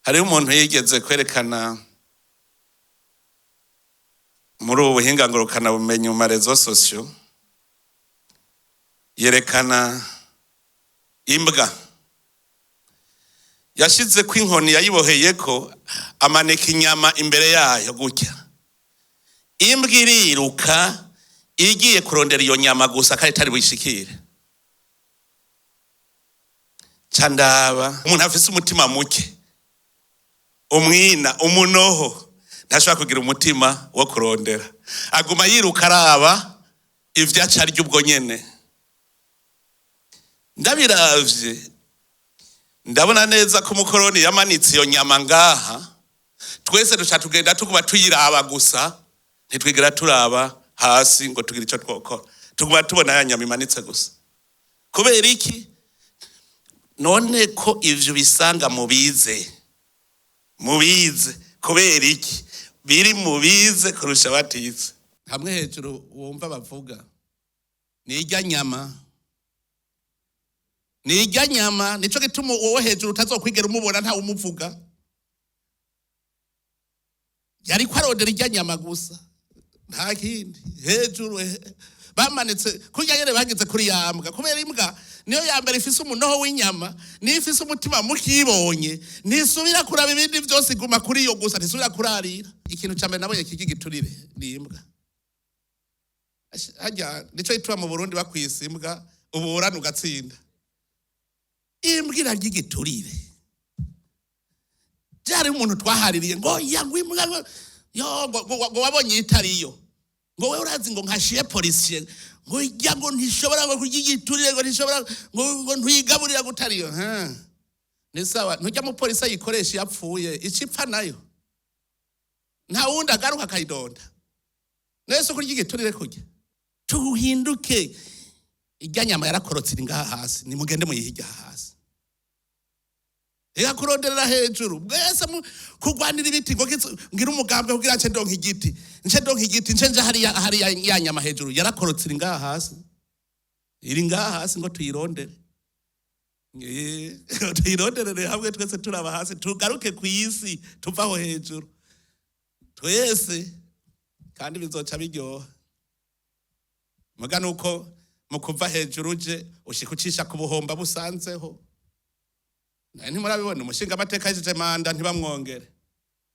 Hariho umuntu yigeze kwerekana muri ubu buhinga ngurukanabumenyi mu ma réseaux sociaux, yerekana imbwa yashizeko inkoni, yayiboheyeko, amanika inyama imbere yayo gutya. Imbwa iriruka igiye kurondera iyo nyama gusa, kandi itari buyishikire. Ca ndaba umuntu afise umutima muke, umwina, umunoho, ntashobora kugira umutima wo kurondera, aguma yiruka araba ivyo aca arya ubwo nyene. Ndabiravye, ndabona neza ko umukoroni yamanitse iyo nyama ngaha, twese duca tugenda tuguma tuyiraba gusa, ntitwigera turaba hasi ngo tugire ico twokora. Tuguma tubona ya nyama imanitse gusa. Kubera iki none ko ivyo bisanga mubize? Mubize kubera iki biri mubize kurusha batize? Hamwe hejuru wumva bavuga ni irya nyama, ni irya nyama. Nico gituma wowe hejuru utazokwigera umubona, ntawe umuvuga. Yariko arondera irya nyama gusa, nta kindi. Hejuru bamanitse kurya nyene bageze kuri ya mbwa, kubera imbwa niyo ya mbere ifise umunoho w'inyama, niyo ifise umutima mukibonye, ntisubira kuraba ibindi vyose, iguma kuri iyo gusa, ntisubira kurarira. Ikintu ca mbere nabonye kiki giturire ni imbwa. Harya nico gituma mu Burundi bakwisa imbwa, uburana ugatsinda. Imbwa irarya igiturire. Byari umuntu twahaririye ngo ya ngo imbwa ngo yo ngo wabonye itariyo, ngo wewe urazi ngo nkashiye policier, ngo ijya ngo ntishobora ngo kurya igiturire, ngo ntishobora ngo ntuyigaburira gutariyo. Ha, ni sawa, ntujya mu polisi ayikoresha yapfuye icipfa nayo, nta wundi agaruka akayidonda. Nese kurya igiturire kurya tuhinduke. Irya nyama yarakorotse, iri ngaha hasi, nimugende muyihirya hasi. Irakuronderera hejuru mwese kurwanira ibiti ngo ngira umugambwe kugira nce ndonka igiti, nce ndonka igiti, nce nje hariya hariya. Ya nyama hejuru yarakorotse, iri ngaha hasi, iri ngaha hasi, ngo tuyirondere. Tuyironderere hamwe twese turaba hasi, tugaruke ku isi, tuvaho hejuru twese, kandi bizoca biryoha. Muga nuko mu kuva hejuru uje ushika ucisha ku buhomba busanzeho. Naye ntimurabibona umushinga amateka yishije manda ntibamwongere?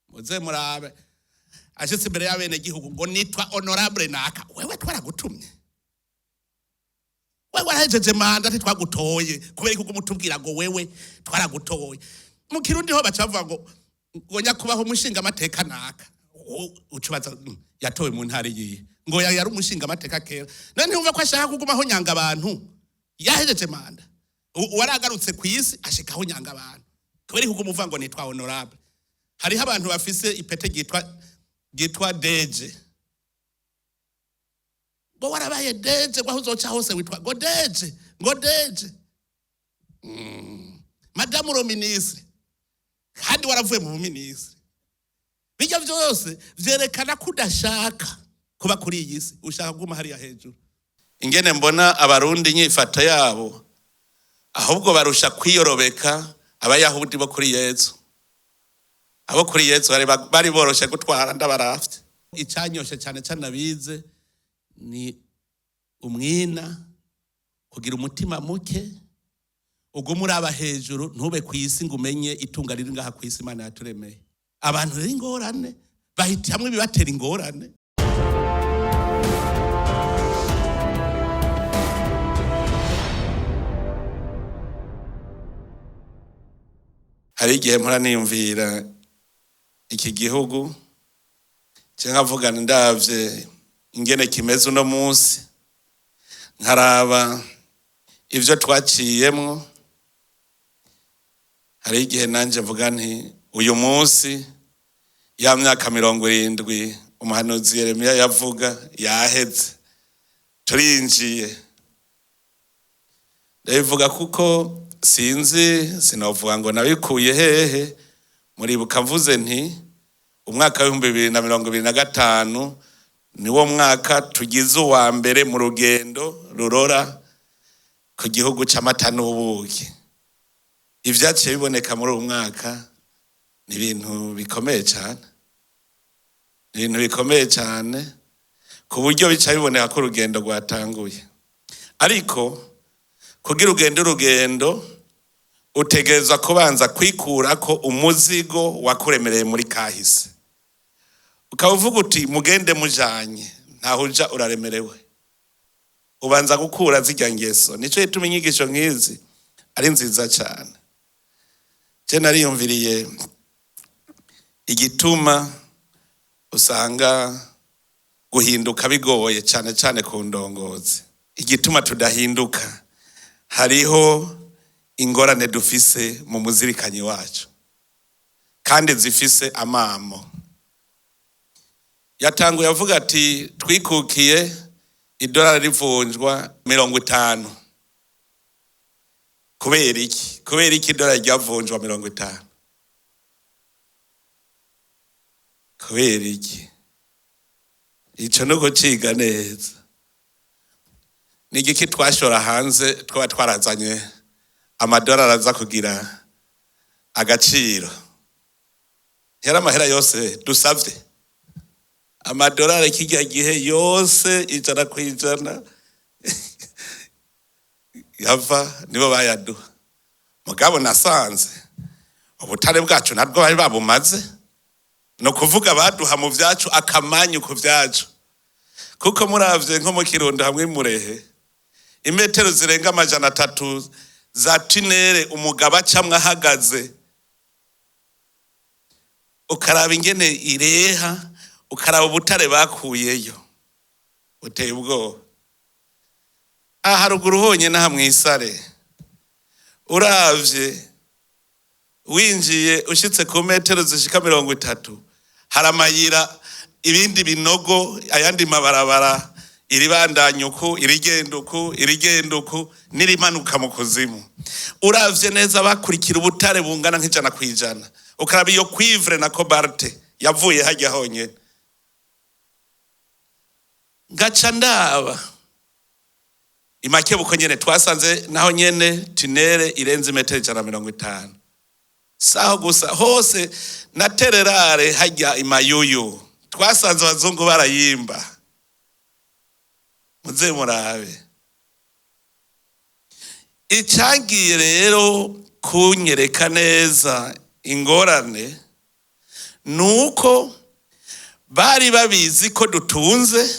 Muze murabe ashitse imbere y'abene gihugu ngo nitwa honorable naka. Wewe twaragutumye? Wewe warahejeje manda, ntitwagutoye. Kubera ko umutubwira ngo wewe twaragutoye? Mu Kirundi ho baca bavuga ngo nyakubaho umushinga amateka naka. Ucubaza yatowe mu ntara iyihe? Ngo yari umushinga amateka kera. None ntiwumva ko ashaka kugumaho nyanga abantu? Yahejeje manda, uwaragarutse ku isi ashikaho nyanga abantu. Kubera ko umuvuga ngo nitwa honorable? Hariho abantu bafise ipete ryitwa DG, ngo warabaye DG, ngo aho uzoca hose witwa ngo DG, ngo DG, madamu le ministre, kandi waravuye mu buminisitiri. Bijya byose vyerekana ko udashaka kuba kuri iyi si, ushaka kuguma hariya hejuru. Ingene mbona Abarundi inyifato yabo, ahubwo barusha kwiyorobeka Abayahudi bo kuri Yezu. Abo kuri Yezu bari boroshe gutwara. Ndabaravye, icanyoshe cyane cyane abize ni umwina, kugira umutima muke, ugume uraba hejuru, ntube ku isi ngo umenye itunga riri ngaha ku isi Imana yaturemeye. Abantu rero ingorane bahitamwo ibibatera ingorane. Hari igihe mpora niyumvira iki gihugu, nca nkavuga ndavye ingene kimeze uno munsi, nkaraba ivyo twaciyemwo. Hari igihe nanje mvuga nti uyu munsi ya myaka 70 umuhanuzi Yeremiya yavuga yaheze, turinjiye. Ndabivuga kuko sinzi, sinovuga ngo nabikuye hehe. Muribuka mvuze nti umwaka w'2025 niwo mwaka tugize uwa mbere mu rugendo rurora ku gihugu c'amata n'ubuki. Ivyaciye biboneka muri uwo mwaka Ni ibintu bikomeye cyane, ni ibintu bikomeye cyane ku buryo bica biboneka ko urugendo rwatanguye. Ariko kugira ugende urugendo, utegerezwa kubanza kwikurako umuzigo wakuremereye muri kahise, ukaba uvuga uti mugende mujanye, ntaho uja uraremerewe. Ubanza gukura zirya ngeso. Nico gituma inyigisho nk'izi ari nziza cyane. Je nariyumviriye igituma usanga guhinduka bigoye cyane cyane ku ndongozi. Igituma tudahinduka, hariho ingorane dufise mu muzirikanyi wacu kandi zifise amamo. Yatanguye avuga ati twikukiye idolari rivunjwa 50. Kubera iki? Kubera iki idolari ryavunjwa 50? Kubera iki? Ico nuko ciga neza. Ni igiki twashora hanze twaba twarazanye amadolari aza kugira agaciro? Yari amahera yose dusavye, amadolari kirya gihe yose 100% yava nibo bayaduha. Mugabo nasanze ubutare bwacu nabwo bari babumaze, no kuvuga baduha mu vyacu akamanyu ku vyacu. Kuko muravye nko mu Kirundo hamwe Murehe, imetero zirenga 300 za tinere umugabo acamwe ahagaze, ukaraba ingene ireha, ukaraba ubutare bakuyeyo, uteye ubwoba. Aha haruguru honyine aha mw'isare, uravye winjiye ushitse ku metero zishika 30, hari amayira, ibindi binogo, ayandi mabarabara, iribandanya uku, irigenda uku, irigenda uku, n'irimanuka mu kuzimu. Uravye neza bakurikira ubutare bungana nk'100%, ukaraba iyo cuivre na cobalte yavuye hajya honyene. Ngaca ndaba imakebuko nyene twasanze naho nyene tinere irenze imetero 150. Saho gusa, hose na tererare hajya imayuyu twasanze abazungu barayimba. Muze murabe. Icagiye rero kunyereka neza ingorane nuko bari babizi ko dutunze,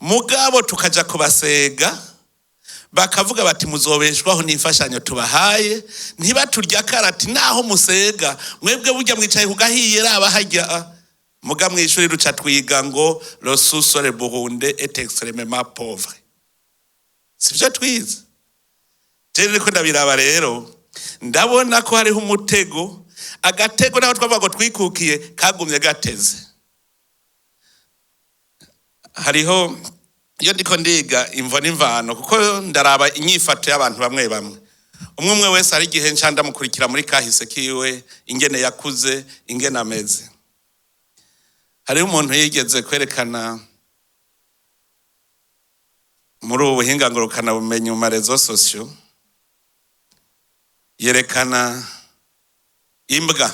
mugabo tukaja kubasega bakavuga bati muzobeshwaho n'imfashanyo tubahaye, ntibaturya karati naho musega mwebwe burya mwicaye kugahiye raba hajya. Muga mw'ishuri ruca twiga ngo le sous-sol burundais est extrêmement pauvre. Sivyo twize? Je niko ndabiraba rero, ndabona ko hariho umutego, agatego naho twavuga ngo twikukiye kagumye gateze. Hariho iyo ndiko ndiga imvo n'imvano, kuko ndaraba inyifato y'abantu bamwe bamwe, umwe umwe wese hari igihe nca ndamukurikira muri kahise kiwe, ingene yakuze, ingene ameze. Hariho umuntu yigeze kwerekana muri ubu buhinga ngurukana bumenyi mu ma réseaux sociaux, yerekana imbwa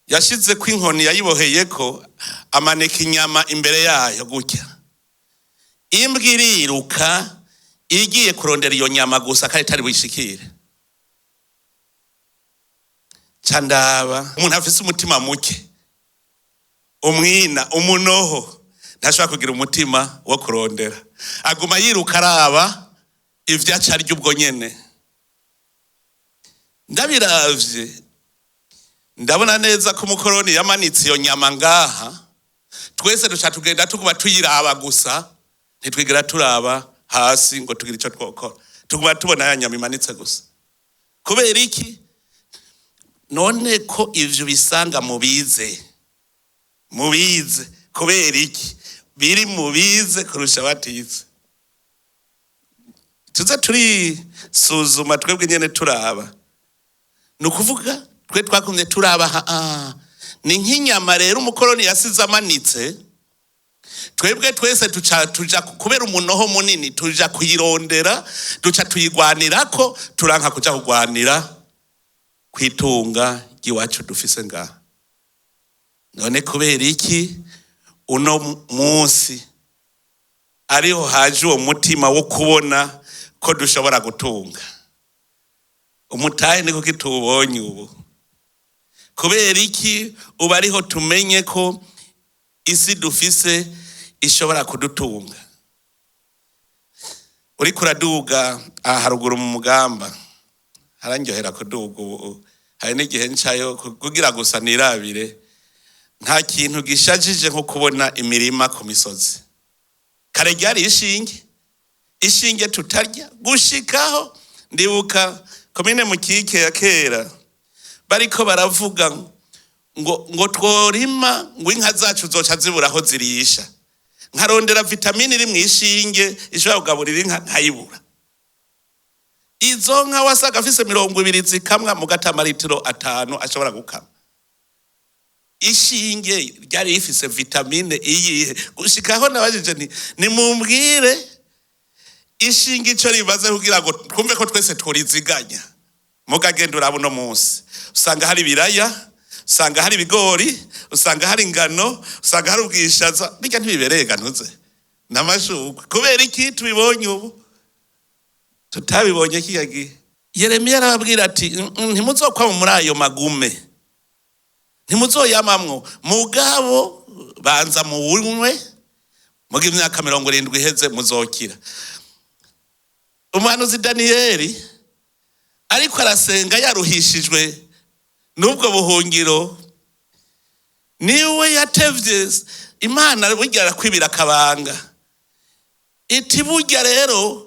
yashize ko inkoni yayiboheyeko, amanika inyama imbere yayo gutya. Imbwa iriruka igiye kurondera iyo nyama gusa kandi itari buyishikire. Ca ndaba umuntu afise umutima muke, umwina, umunoho, ntashobora kugira umutima wo kurondera, aguma yiruka araba ivyo aca arya ubwo nyene. Ndabiravye ndabona neza ko umukoroni yamanitse iyo nyama ngaha, twese duca tugenda tuguma tuyiraba gusa, ntitwigera turaba hasi ngo tugire ico twokora, tuguma tubona ya nyama imanitse gusa. Kubera iki? None ko ivyo bisanga mubize, mubize kubera iki? Biri mubize kurusha batize. Tuze turisuzuma twebwe nyene turaba. Ni ukuvuga twe twakumye turaba ha, ni nk'inyama rero umukoroni yasize amanitse, twebwe twese tuca tuja kubera umunoho munini tuja kuyirondera, duca tuyigwanirako, turanka kuja kugwanira kwitunga ry'iwacu dufise ngaha. None kubera iki uno munsi ariho haje uwo mutima wo kubona ko dushobora gutunga? Umutahe niko kituwubonye ubu. Kubera iki ubu ariho tumenye ko isi dufise ishobora kudutunga? Uriko uraduga aha haruguru mu Mugamba, harandyohera kuduga ubu, hari n'igihe ncayo kugira gusa nirabire. Nta kintu gishajije nko kubona imirima ku misozi. Kare ryari ishinge, ishinge tutarya gushikaho. Ndibuka komine Mukike ya kera bariko baravuga ngo tworima ngo inka zacu zoca zibura aho zirisha. Nkarondera vitamine iri mw'ishinge ishobora kugaburira inka nkayibura. Izo nka wasaga afise 20 zikamwa mu gatamaritiro 5 ashobora gukama. Ishinge ryari rifise vitamine iyihe? Gushikaho nabajije nti nimumbwire ishinge ico rimaze kugira ngo twumve ko twese turiziganya. Mugagenda uraba uno munsi usanga hari ibiraya, usanga hari ibigori, usanga hari ingano, usanga hari ubwishaza. Bijya ntibibereye ganuze n'amashurwe. Kubera iki tubibonye ubu tutabibonye kiya gihe? Yeremiya arababwira ati ntimuzokwama muri ayo magume, ntimuzoyamamwo, mugabo banza muwunywe, muga imyaka 70 iheze muzokira. Umuhanuzi Daniyeli ariko arasenga yaruhishijwe n'ubwo buhungiro, niwe yatevye Imana burya arakwibira akabanga. Iti burya rero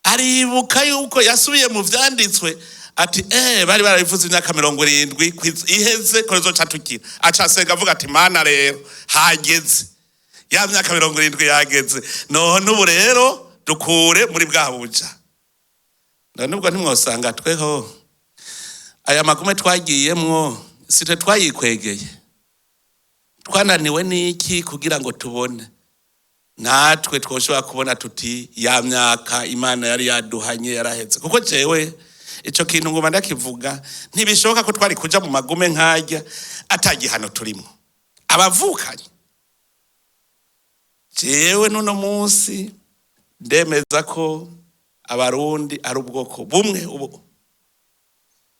aribuka yuko yasubiye mu vyanditswe ati bari barabivuze imyaka 70 iheze ko izoca tukira. Aca asenga avuga ati Mana rero hageze, ya myaka 70 yageze, none ubu rero dukure muri bwa buja. None ubwo ntimwosanga tweho aya magume twagiyemwo sitwe twayikwegeye, twananiwe n'iki kugira ngo tubone natwe twoshobora kubona tuti ya myaka Imana yari yaduhanye yaraheze. Kuko jewe ico kintu nguma ndakivuga, ntibishoboka ko twari kuja mu magume nkajya atagihano turimo abavukanye. Jewe n'uno munsi ndemeza ko Abarundi ari ubwoko bumwe. Ubu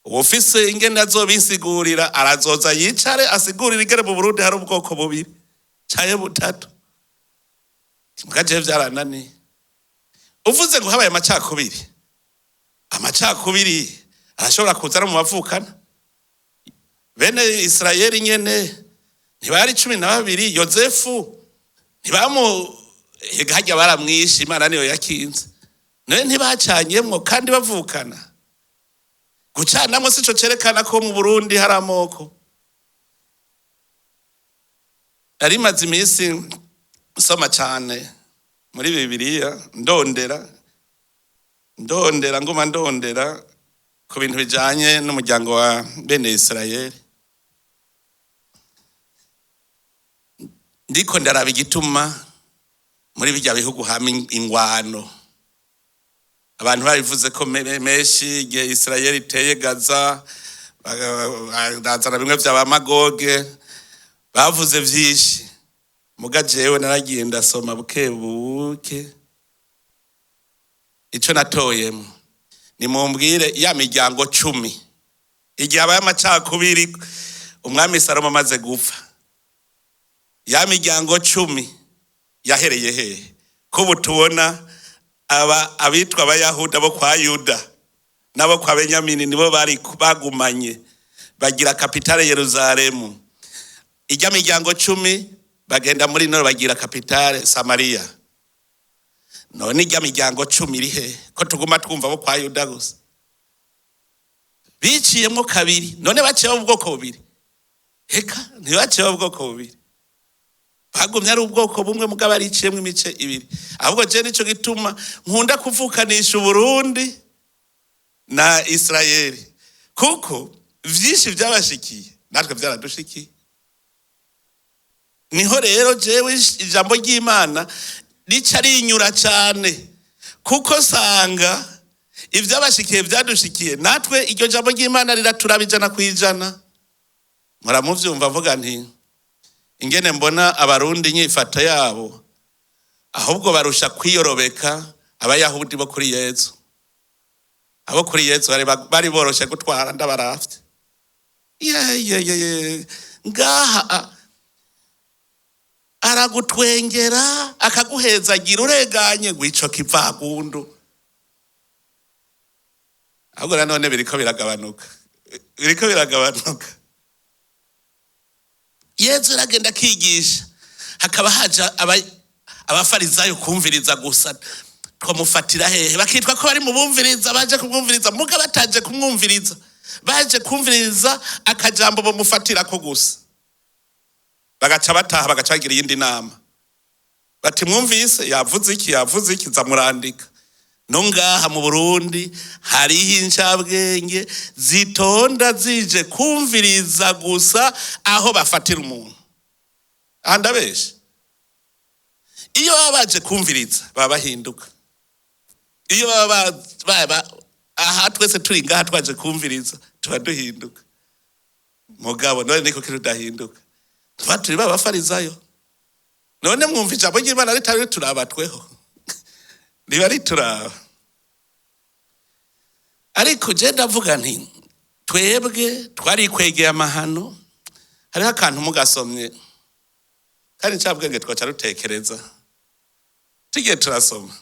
uwufise ingene azobisigurira arazoza yicare asigurire ingene mu Burundi hari ubwoko bubiri canke butatu. Mbwa jewe vyarananiye. Uvuze ngo habaye amacakubiri, amacakubiri arashobora kuza no mu bavukana. Bene Isirayeli nyene ntibari 12, Yozefu ntibamu harya baramwishe, Imana niyo yakinze. None ntibacanyemwo kandi bavukana. Gucanamwo sico cerekana ko mu Burundi hari amoko. Nari maze iminsi nsoma cane muri Bibiliya, ndondera ndondera nguma ndondera ku bintu bijanye n'umuryango wa bene Isirayeli. Ndiko ndaraba igituma muri birya bihugu hama ingwano. Abantu babivuze ko menshi igihe Isirayeli iteye Gaza, bazana bimwe vya ba Magoge, bavuze vyinshi. Muga jewe naragiye ndasoma buke buke. Ico natoyemwo nimumbwire ya miryango 10 igihe habaye amacakubiri umwami Salomo amaze gupfa, ya miryango 10 yahereye hehe? Ko ubu tubona aba abitwa Abayahudi bo kwa Yuda nabo kwa Benyamini nibo bari bagumanye bagira kapitale Yerusalemu. Ijya miryango 10 bagenda muri noro bagira kapitale Samaria. None ijya miryango 10 iri he? Ko tuguma twumva bo kwa Yuda gusa. Biciyemo kabiri, none baciye ubwoko bubiri. Heka ntibaciye ubwoko bubiri, bagumye ari ubwoko bumwe mugabo ariciyemo imice ibiri. Ahubwo je nico gituma nkunda kuvukanisha Uburundi na Isirayeli, kuko vyinshi vyabashikiye natwe vyaradushikiye. Niho rero jewe ijambo ry'Imana rica rinyura cane, kuko sanga ivyabashikiye vyadushikiye natwe. Iryo jambo ry'Imana riraturaba 100%. Muramuvyumva avuga nti ingene mbona Abarundi inyifato yabo, ahubwo barusha kwiyorobeka Abayahudi bo kuri Yezu. Abo kuri Yezu bari boroshe gutwara, ndabaravye. Ye ngaha aragutwengera akaguhezagira ureganye ngo ico kivagundu. Ahubwo nanone biriko biragabanuka, biriko biragabanuka. Yezu aragenda akigisha, hakaba haja abafarizayo kumviriza gusa. Twamufatira hehe? Bakitwa ko bari mu bumviriza, baje kumwumviriza, muga bataje kumwumviriza, baje kumviriza akajambo bamufatirako gusa. Bagaca bataha, bagaca bagira iyindi nama, bati mwumvise yavuze iki, yavuze iki, zamurandika. No ngaha mu Burundi hariho incabwenge zitonda zije kumviriza gusa aho bafatira umuntu. Aha ndabeshe, iyo baba baje kumviriza baba bahinduka. Iyo baba aha twese turi ngaha twaje kumviriza tuba duhinduka. Mugabo none niko kirudahinduka, tuba turi babafarizayo. None mwumva ijambo ry'Imana ritari rituraba tweho, riba rituraba. Ariko je ndavuga nti twebwe twarikwegeye amahano. Hariho akantu mugasomye kandi ncabwenge twaca rutekereza tugiye turasoma.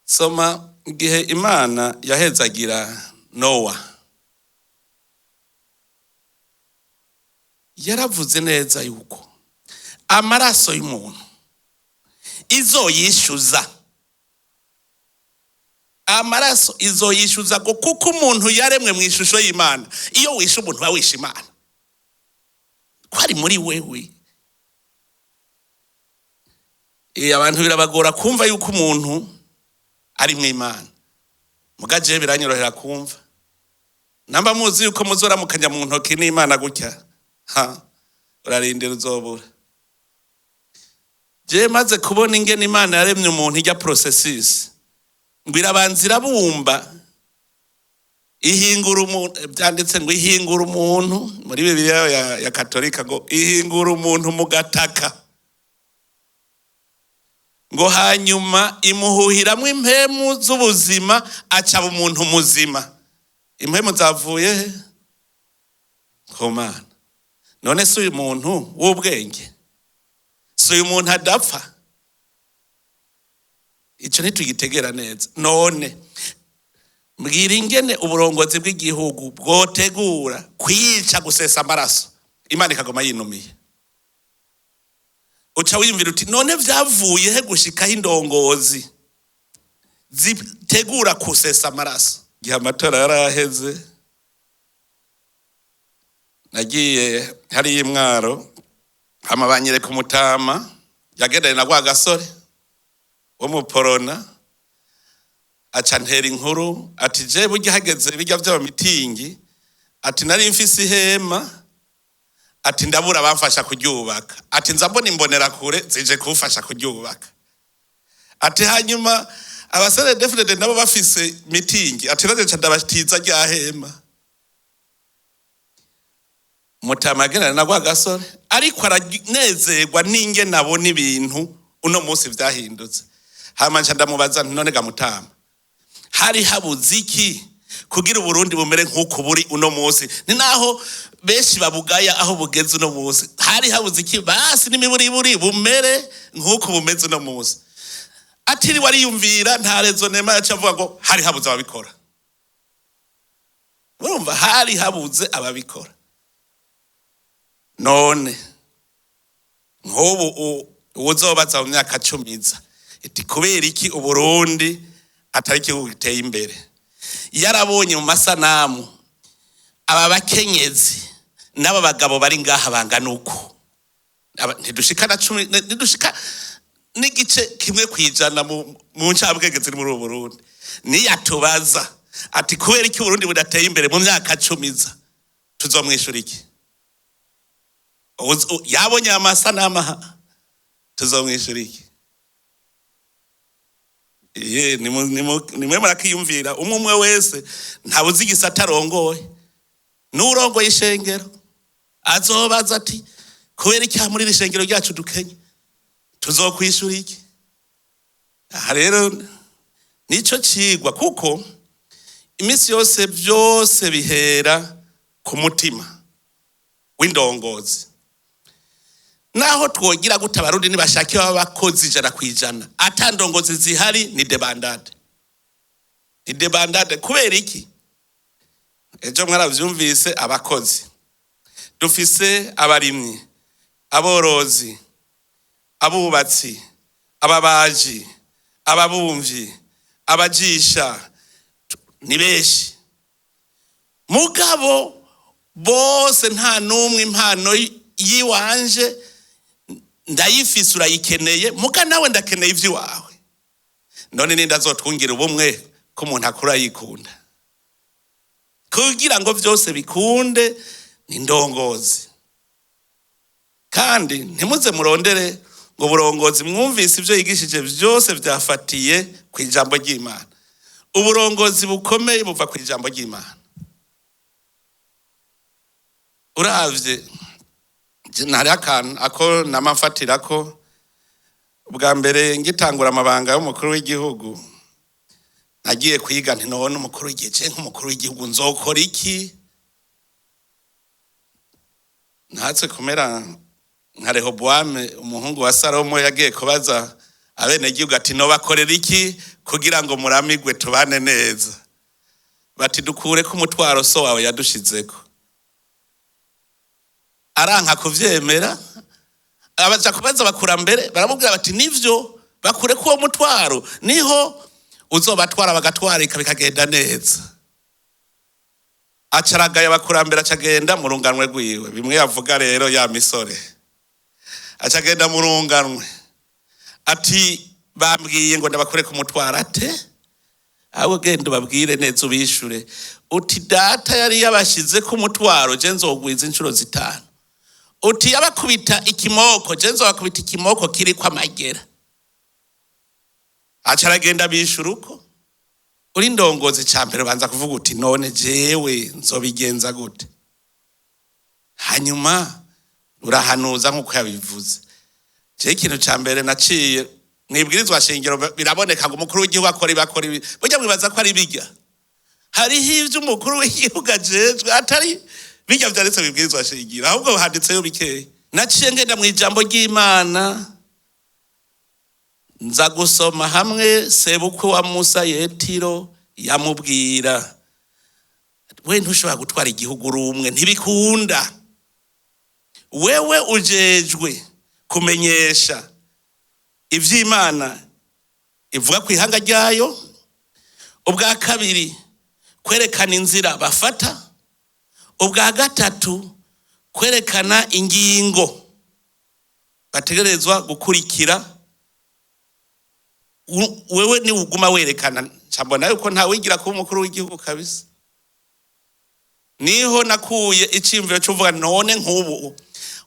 Soma igihe Imana yahezagira Nowa, yaravuze neza yuko amaraso y'umuntu izoyishyuza, amaraso izoyishyuza, ngo kuko umuntu yaremwe mu ishusho y'Imana. Iyo wishe umuntu uba wishe Imana, ko ari muri wewe. Abantu birabagora kumva yuko umuntu ari mu Imana, muga jewe biranyorohera kumva. Namba muzi yuko muzoramukanya mu ntoki n'Imana gutya, ha urarindira uzobura. Je maze kubona ingene Imana yaremye umuntu, ijya processus ngo irabanza irabumba ihingura umuntu. Byanditse ngo ihingura umuntu muri Bibiliya ya Katolika, ngo ihingura umuntu mu gataka, ngo hanyuma imuhuhiramwo impemu z'ubuzima acaba umuntu muzima. Impemu zavuye he? Ku Mana. None si uyu muntu w'ubwenge, si uyu muntu adapfa? Ico ntitugitegera neza. None mbwira ingene uburongozi bw'igihugu bwotegura kwica, gusesa amaraso, Imana ikagoma yinumiye. Uca wiyumvira uti none vyavuye he gushikaho indongozi zitegura kusesa amaraso? Igihe amatora yaraheze, nagiye hariya Imwaro, hama banyereka umutama yagendanye na Rwagasore wo mu Porona, aca ntera inkuru ati je burya hageze bijya vy'abamitingi, ati nari mfise ihema, ati ndabura bamfasha kuryubaka, ati nza mbona imbonerakure zije kumfasha kuryubaka, ati hanyuma abasore defrede nabo bafise mitingi, ati naje nca ndabatiza rya hema. Mutama agendana na Rwagasore, ariko aranezerwa n'ingene abona ibintu uno munsi vyahindutse. Hama nca ndamubaza nti none ga Mutama, hari habuze iki kugira Uburundi bumere nk'uko buri uno munsi? Ni naho benshi babugaya aho bugeze uno munsi, hari habuze iki basi n'imiburiburi bumere nk'uko bumeze uno munsi? Atiriwe ariyumvira, nta rezonema, yaca avuga ngo hari habuze ababikora. Urumva, hari habuze ababikora. None nk'ubu uwuzobaza mu myaka 10 iza iti kubera iki Uburundi atari igihugu giteye imbere, yarabonye mu masanamu aba bakenyezi n'aba bagabo bari ngaha bangana uku, ntidushika na 10, ntidushika n'igice kimwe kwijana mu ncabwenge ziri muri ubu Burundi. Niyatubaza ati kubera iki Uburundi budateye imbere mu myaka 10 iza, tuzomwishura iki? Yabonye amasanamu aha, tuzomwishura iki? Iye, nimwe murakiyumvira umwe umwe wese, ntabuzi igisata arongoye. N'urongoye ishengero azobaza ati kubera iki muri iri shengero ryacu dukenye, tuzokwishura iki? Aha rero nico cigwa, kuko iminsi yose byose bihera ku mutima w'indongozi. Naho twogira gute, Abarundi nibashaka baba bakozi 100%, ata ndongozi zihari ni débandade, ni débandade. Kubera iki? Ejo mwaravyumvise, abakozi dufise, abarimyi, aborozi, abubatsi, ababaji, ababumvyi, abajisha, ni benshi. Mugabo bose nta n'umwe impano yiwanje ndayifise, urayikeneye, muga nawe ndakeneye ivy'iwawe. None ninde azotwungira ubumwe ko umuntu akura yikunda? Kugira ngo vyose bikunde ni ndongozi. Kandi ntimuze murondere ngo uburongozi, mwumvise ibyo yigishije byose byafatiye ku ijambo ry'Imana. Uburongozi bukomeye buva ku ijambo ry'Imana. Uravye ntari akantu ako namafatira ko bwa mbere ngitangura amabanga y'umukuru w'igihugu, nagiye kwiga nti none umukuru w'igihugu, nk'umukuru w'igihugu nzokora iki? Ntatse kumera nka Rehobowamu umuhungu wa Salomo, yagiye kubaza abenegihugu ati nobakorera iki kugira ngo muramigwe tubane neza? Bati dukure ko umutwaro so wawe yadushizeko. Aranka kuvyemera, abaja kubaza abakurambere, baramubwira bati nivyo, bakure ko uwo mutwaro niho uzobatwara bagatwarika bikagenda neza. Acaragaye abakurambere, acagenda mu runganwe rwiwe, bimwe yavuga rero ya misore, acagenda mu runganwe ati bambwiye ngo ndabakure ku mutwaro. Ate ahubwo genda ubabwire neza, ubishure uti data yari yabashize ku mutwaro, je nzogwiza inshuro 5. Uti yabakubita ikimoko, je nzobakubita ikimoko kiriko amagera. Aca aragenda bishura uko. Uri ndongozi, ca mbere ubanza kuvuga uti none jewe nzobigenza gute? Hanyuma urahanuza nk'uko yabivuze. Jewe ikintu ca mbere naciye mwibwirizwa shingiro, biraboneka ngo umukuru w'igihugu akora ibi, akora ibi. Burya mwibaza ko ari bijya, hariho ivyo umukuru w'igihugu ajejwe atari bijya vyanditse mwibwirizwa shingiro, ahubwo handitseyo bikeya. Naciye ngenda mu ijambo ry'Imana, nza gusoma hamwe sebukwe wa Musa Yetiro yamubwira: we ntushobora gutwara igihugu uri umwe, ntibikunda. Wewe ujejwe kumenyesha ivy'Imana ivuga ku ihanga ryayo, ubwa kabiri kwerekana inzira bafata, ubwa gatatu kwerekana ingingo bategerezwa gukurikira. Wewe ni uguma werekana. Mbona yuko ntawigira kuba umukuru w'igihugu kabisa. Niho nakuye iciyumviro c'uvuga none nk'ubu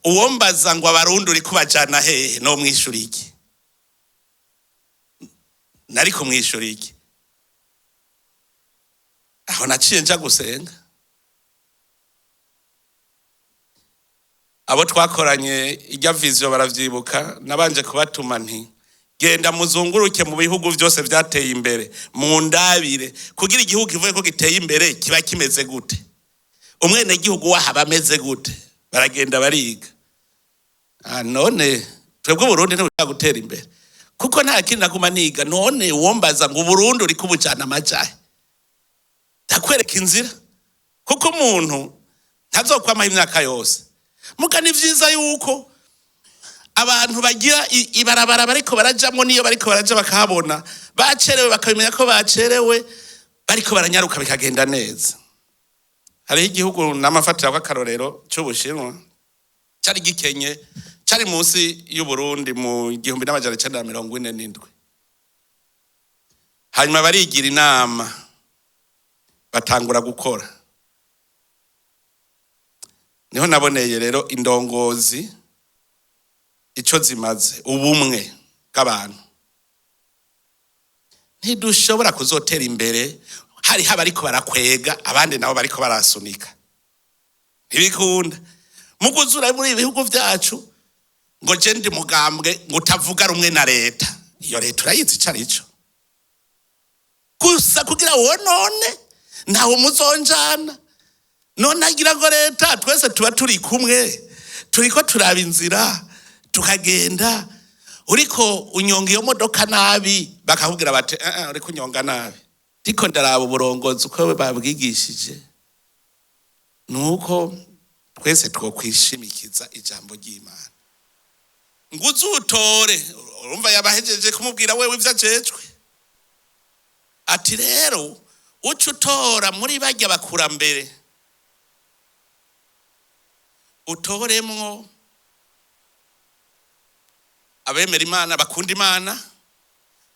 uwombaza ngo Abarundi uri kubajana hehe, no mwishura iki? Nari kumwishura iki? Aho naciye nja gusenga. Abo twakoranye ijya vision baravyibuka, nabanje kubatuma nti genda muzunguruke mu bihugu vyose vyateye imbere, mundabire kugira igihugu kivuye ko giteye imbere kiba kimeze gute, umwene gihugu wahaba ameze gute. Baragenda bariga. None twebwe Burundi ntibushobora gutera imbere kuko nta kindi naguma niga. None uwombaza ngo Burundi uri kubujana amajahe, ndakwereka inzira, kuko umuntu ntazokwamaho imyaka yose. Muga ni vyiza yuko abantu bagira ibarabara bariko barajamwo, niyo bariko baraja bakahabona bacerewe, bakabimenya ko bacerewe, bariko baranyaruka bikagenda neza. Hariho igihugu n'amafatira kw'akarorero c'Ubushinwa, cari gikenye, cari munsi y'Uburundi mu 1947. Hanyuma barigira inama, batangura gukora. Niho naboneye rero indongozi ico zimaze, ubumwe bw'abantu. Ntidushobora kuzotera imbere hariho abariko barakwega, abandi nabo bariko barasunika. Ntibikunda. Muguzura muri ibihugu byacu ngo je ndi mugambwe ngo utavuga rumwe na leta. Iyo leta urayizi ico arico. Gusa kugira wonone ntawe muzonjana. None agira ngo leta twese tuba turi kumwe, turiko turaba inzira tukagenda. Uriko unyonga iyo modoka nabi, bakakubwira bati eh eh, uriko unyonga nabi. Ndiko ndaraba uburongozi uko babwigishije, nuko twese twokwishimikiza ijambo ry'Imana. Ngo uzutore, urumva yabahejeje kumubwira wewe ivyo ajejwe. Ati rero uca utora muri barya bakurambere, utoremwo abemera Imana, bakunda Imana,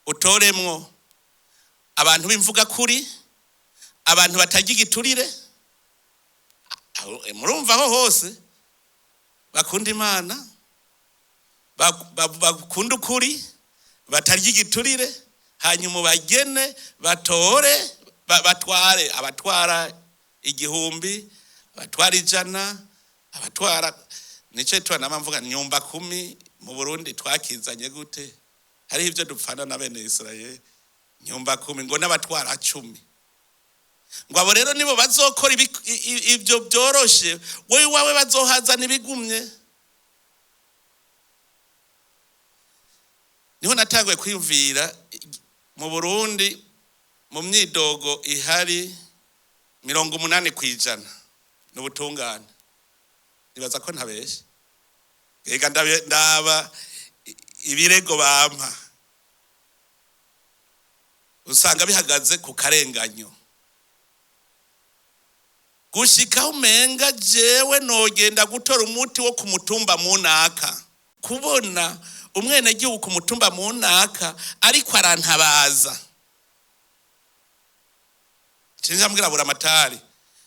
utoremwo abantu b'imvuga kuri, abantu batarya igiturire. Murumva aho hose bakunda Imana, bakunda ukuri, batarya igiturire, hanyuma bagene batore, batware abatwara 1000, abatwara 100, abatwara nico twana mvuga nyumba kumi. Mu Burundi twakizanye gute? Hari ivyo dupfana na bene Israel, nyumba kumi ngo n'abatwara 10. Ngo abo rero nibo bazokora ibyo byoroshe, wowe wawe bazohaza nibigumye. Niho natanguye kwiyumvira mu Burundi mu myidogo ihari 80% n'ubutungane. Nibaza ko ntabeshe. Ega ndaba ibirego bampa, usanga bihagaze ku karenganyo. Gushika umenga jewe nogenda gutora umuti wo kumutumba munaka, kubona umwene gihugu kumutumba munaka ariko arantabaza. Cinja mbwira buramatari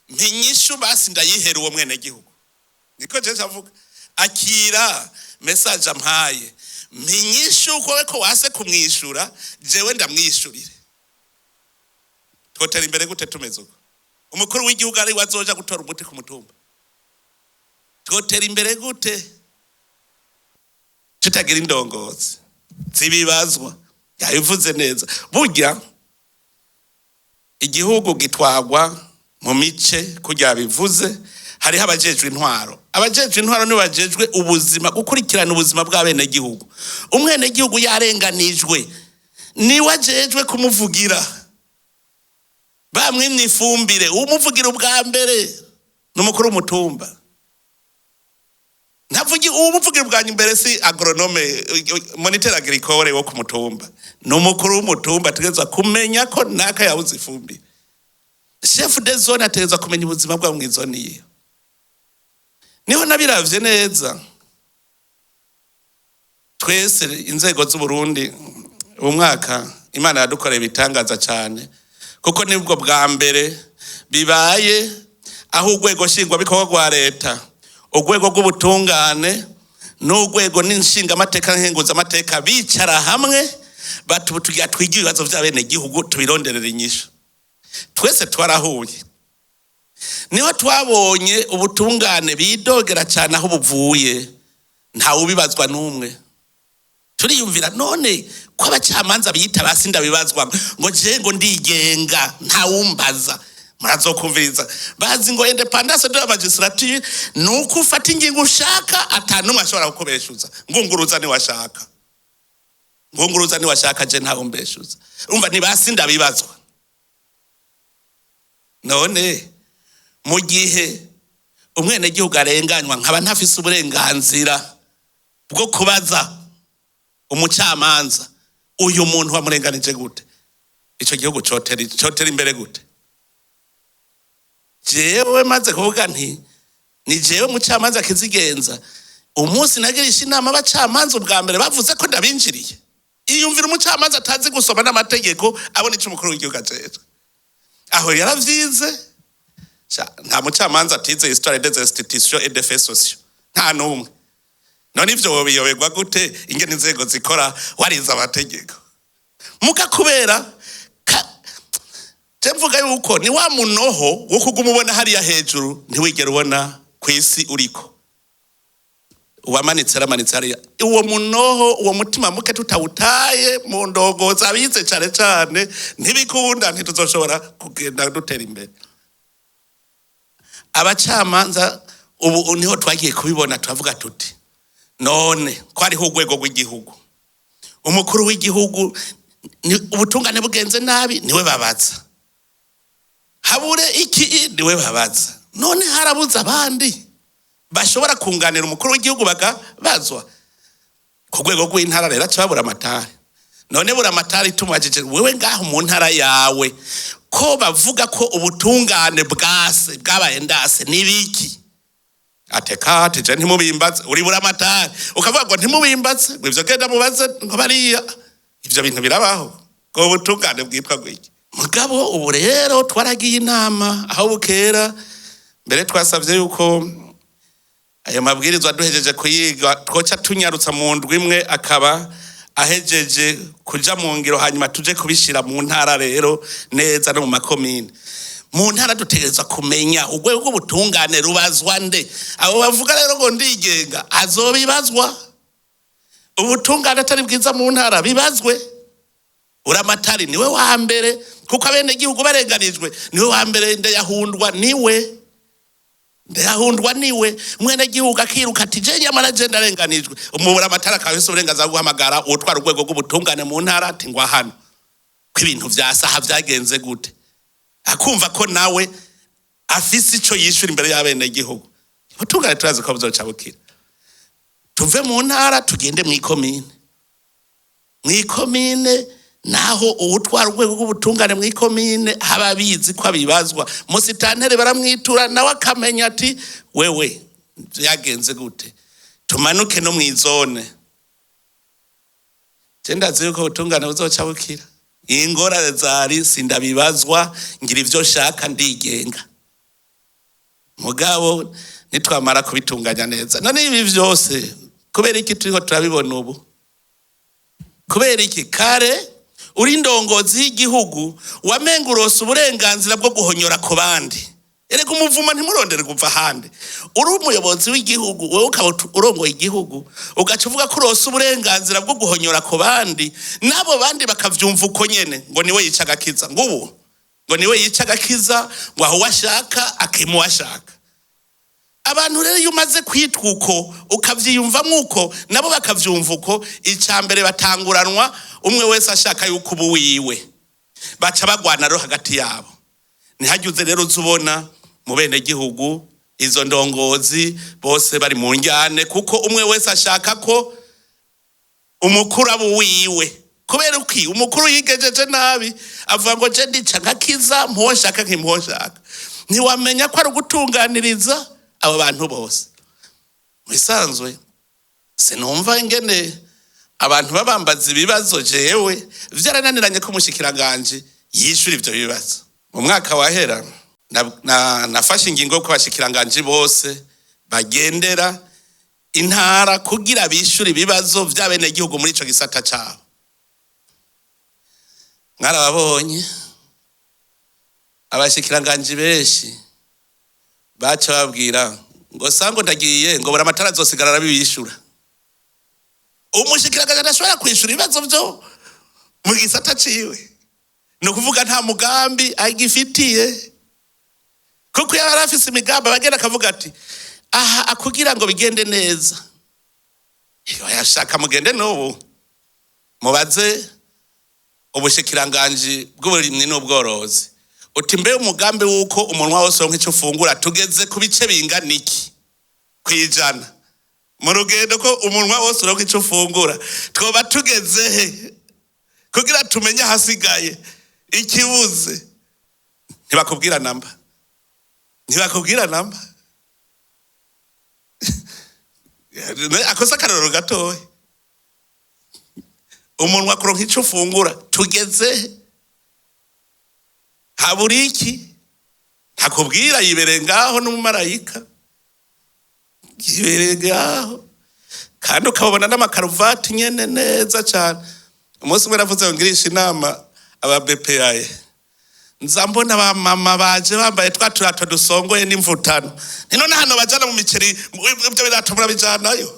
mpinyishu basi ndayihera uwo mwene gihugu. Niko je avuga, akira message ampaye, mpinyishu ko ko wase kumwishura, jewe ndamwishurire. Twotera imbere gute tumeze uko? Umukuru w'igihugu ari wazoja gutora umuti ku mutumba. Twotera imbere gute tutagira indongozi zibibazwa? Yabivuze neza. Burya igihugu gitwagwa mu mice, kurya bivuze hariho abajejwe intwaro. Abajejwe intwaro nibo bajejwe ubuzima, gukurikirana ubuzima bw'abene gihugu. Umwene gihugu yarenganijwe niwe ajejwe kumuvugira. Bamwimye ifumbire, umuvugira ubwa mbere n'umukuru w'umutumba. Ntavugi umuvugira ubwa mbere si agronome, moniteur agricole wo ku mutumba. N'umukuru w'umutumba ategerezwa kumenya ko naka yabuze ifumbire. Chef de zone ategerezwa kumenya ubuzima bwa mw'izone yiwe. Niho nabiravye neza. Twese inzego z'u Burundi uyu mwaka Imana yadukoreye ibitangaza cyane, kuko nibwo bwa mbere bibaye aho urwego nshingwabikorwa rwa leta, urwego rw'ubutungane n'urwego n'inshingamateka nkenguzamateka bicara hamwe batugira twige ibibazo by'abene gihugu tubironderera inyishu. Twese twarahuye. Niho twabonye ubutungane bidogera cyane aho buvuye, ntawe ubibazwa n'umwe. Turiyumvira none ko abacamanza biyita basi ndabibazwa ngo je ngo ndigenga ntawumbaza. Murazokumviriza bazi ngo independance de la magistrature nuko ufata ingingo ushaka atanumwe ashobora kukubeshuza. Ngunguruza ni washaka, ngunguruza ni washaka, je ntawe umbeshuza. Umva ni basi ndabibazwa. None mu gihe umwene gihugu arenganywa nkaba ntafise uburenganzira bwo kubaza umucamanza uyu muntu wamurenganije gute, ico gihugu cotera imbere gute? Jewe maze kuvuga nti ni jewe mucamanza kizigenza. Umunsi nagirisha inama abacamanza ubwa mbere bavuze ko ndabinjiriye. Iyumvira umucamanza atazi gusoma n'amategeko abona ico umukuru w'igihugu ajejwe. Aho yaravyize. Nta mucamanza atize histoire des institutions et des faits sociaux, nta n'umwe. None ivyo wobiyoberwa gute ingene inzego zikora warize amategeko? Muga kubera je mvuga yuko ni wa munoho wo kuguma ubona hariya hejuru ntiwigera ubona Ku isi uriko uwamanitse aramanitse hariya. Uwo munoho, uwo mutima muke tutawutaye mu ndongozi, abize cane cane, ntibikunda, ntituzoshobora kugenda dutera imbere. Abacamanza ubu niho twagiye kubibona, turavuga tuti: "None ko hariho urwego rw'igihugu, umukuru w'igihugu, ubutungane bugenze nabi niwe babaza, habure iki niwe babaza, none harabuze abandi bashobora kunganira umukuru w'igihugu bakabazwa?" Ku rwego rw'intara rero aca babura amatari. None bura amatari, tumubajije: "Wewe ngaho mu ntara yawe ko bavuga ko ubutungane bwase bwabaye ndase, nibiki?" Ateka ati: "Je ntimubimbaze." Uri bura amatari ukavuga ngo ntimubimbaze, ngo ivyo genda mubaze ngo bariya. Ivyo bintu birabaho ngo ubutungane bwitwa gwiki? Mugabo ubu rero twaragiye inama aho bukera. Mbere twasavye yuko ayo mabwirizwa duhejeje kuyiga twoca tunyarutsa mu ndwi imwe akaba ahejeje kuja mu ngiro, hanyuma tuje kubishira mu ntara rero neza no mu makomine. Mu ntara dutegerezwa kumenya urwego rw'ubutungane rubazwa nde. Abo bavuga rero ngo ndigenga azobibazwa. Ubutungane atari bwiza mu ntara, bibazwe uramatari, niwe wa mbere, kuko abenegihugu barenganijwe niwe wa mbere. Ndayahundwa niwe, ndayahundwa niwe. Umwenegihugu akiruka ati: "Je nyamara je ndarenganijwe." Umubura amatara akaba afise uburenganzira bwo guhamagara uwutwara urwego rw'ubutungane mu ntara ati: "Ngwa hano, ko ibintu vya saha vyagenze gute?" Akumva ko nawe afise ico yishura imbere y'abenegihugu. Ubutungane turazi ko buzoca bukira. Tuve mu ntara tugende mw'ikomine. Mw'ikomine naho uwutwara urwego rw'ubutungane mw'ikomine haba abizi ko abibazwa. Musitantere baramwitura, nawe akamenya ati: "Wewe byagenze gute?" Tumanuke no mw'izone. Je ndazi yuko ubutungane buzoca bukira. Ingorane zari sindabibazwa, ngira ivyo nshaka, ndigenga. Mugabo nitwamara kubitunganya neza. None ibi vyose kubera iki turiko turabibona ubu? Kubera iki? Kare uri indongozi y'igihugu wamenga urose uburenganzira bwo guhonyora ku bandi. Erega umuvuma ntimurondere kuva ahandi. Uri umuyobozi w'igihugu, wowe ukaba urongoye igihugu, ugaca uvuga ko urose uburenganzira bwo guhonyora ku bandi, n'abo bandi bakavyumva uko nyene, ngo niwe yica agakiza, ngo ubu ngo niwe yica agakiza, ngo aho uwashaka akimuwashaka. Abantu rero iyo umaze kwitwa uko, ukavyiyumvamwo uko, nabo bakavyumva uko, ica mbere batanguranwa, umwe wese ashaka yuko ubu wiwe, baca bagwana rero hagati yabo. Ntihageze rero uza ubona mu benegihugu izo ndongozi bose bari mu njyane, kuko umwe wese ashaka ko umukuru aba uwiwe. Kubera uki umukuru yigejeje nabi, avuga ngo: "Je ndica nkakiza, mpuwo nshaka nkimpuwo nshaka." Ntiwamenya ko ari ugutunganiriza abo bantu bose. Mu bisanzwe sinumva ingene abantu babambaza ibibazo. Jewe vyarananiranye ko umushikiranganji yishura ivyo bibazo. Mu mwaka wahera nafashe ingingo yo ko abashikiranganji bose bagendera intara kugira bishure ibibazo vy'abenegihugu muri ico gisata cabo. Mwarababonye abashikiranganji benshi baca babwira ngo sango ndagiye, ngo buri amatara azosigara arabibishura. Umushikiranganji adashobora kwishura ibibazo vyo mu gisata ciwe, ni ukuvuga nta mugambi agifitiye, kuko iyo yari afise imigambi abagenda akavuga ati: "Aha akugira ngo bigende neza." Iyo yashaka mugende n'ubu mubaze ubushikiranganji bw'uburimyi n'ubworozi uti: "Mbe umugambi w'uko umunwa wose wonka icyo ufungura tugeze ku bice bingana iki kwijana mu rugendo ko umunwa wose uronka icyo ufungura? Twoba tugeze he kugira tumenye ahasigaye ikibuze?" Ntibakubwira namba, ntibakubwira namba. Akoze akarorero gatoya: umunwa kuronka icyo ufungura tugeze he, habura iki? Ntakubwira, yibereye ngaho n'umumarayika, yibereye ngaho, kandi ukabona n'amakaruvati nyene neza cyane. Umunsi umwe navuze ngo ngirisha inama aba BPA. Nza mbona ba mama baje bambaye twa turato dusongoye n'imvutano. Ni none hano bajana mu miceri, ibyo birato murabijanayo?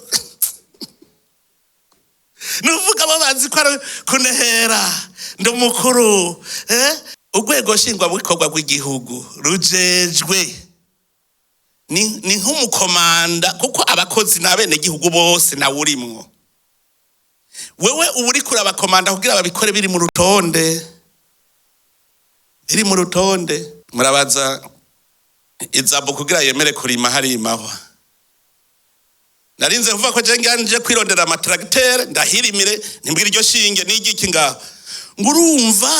Nuvuga bo bazi ko ari kunehera ndi umukuru, eh? Urwego nshingwabikorwa rw'igihugu rujejwe ni nk'umukomanda, kuko abakozi n'abenegihugu bose nawe urimwo. Wewe uba uriko urabakomanda kugira babikore biri mu rutonde, biri mu rutonde. Murabaza izabu kugira yemere kurima hari imahwa. Narinze kuvuga ko je ngira kwirondera amatracteur ndahirimire, ntimbwira iryo shinge n'igiki ngaho. Ngo urumva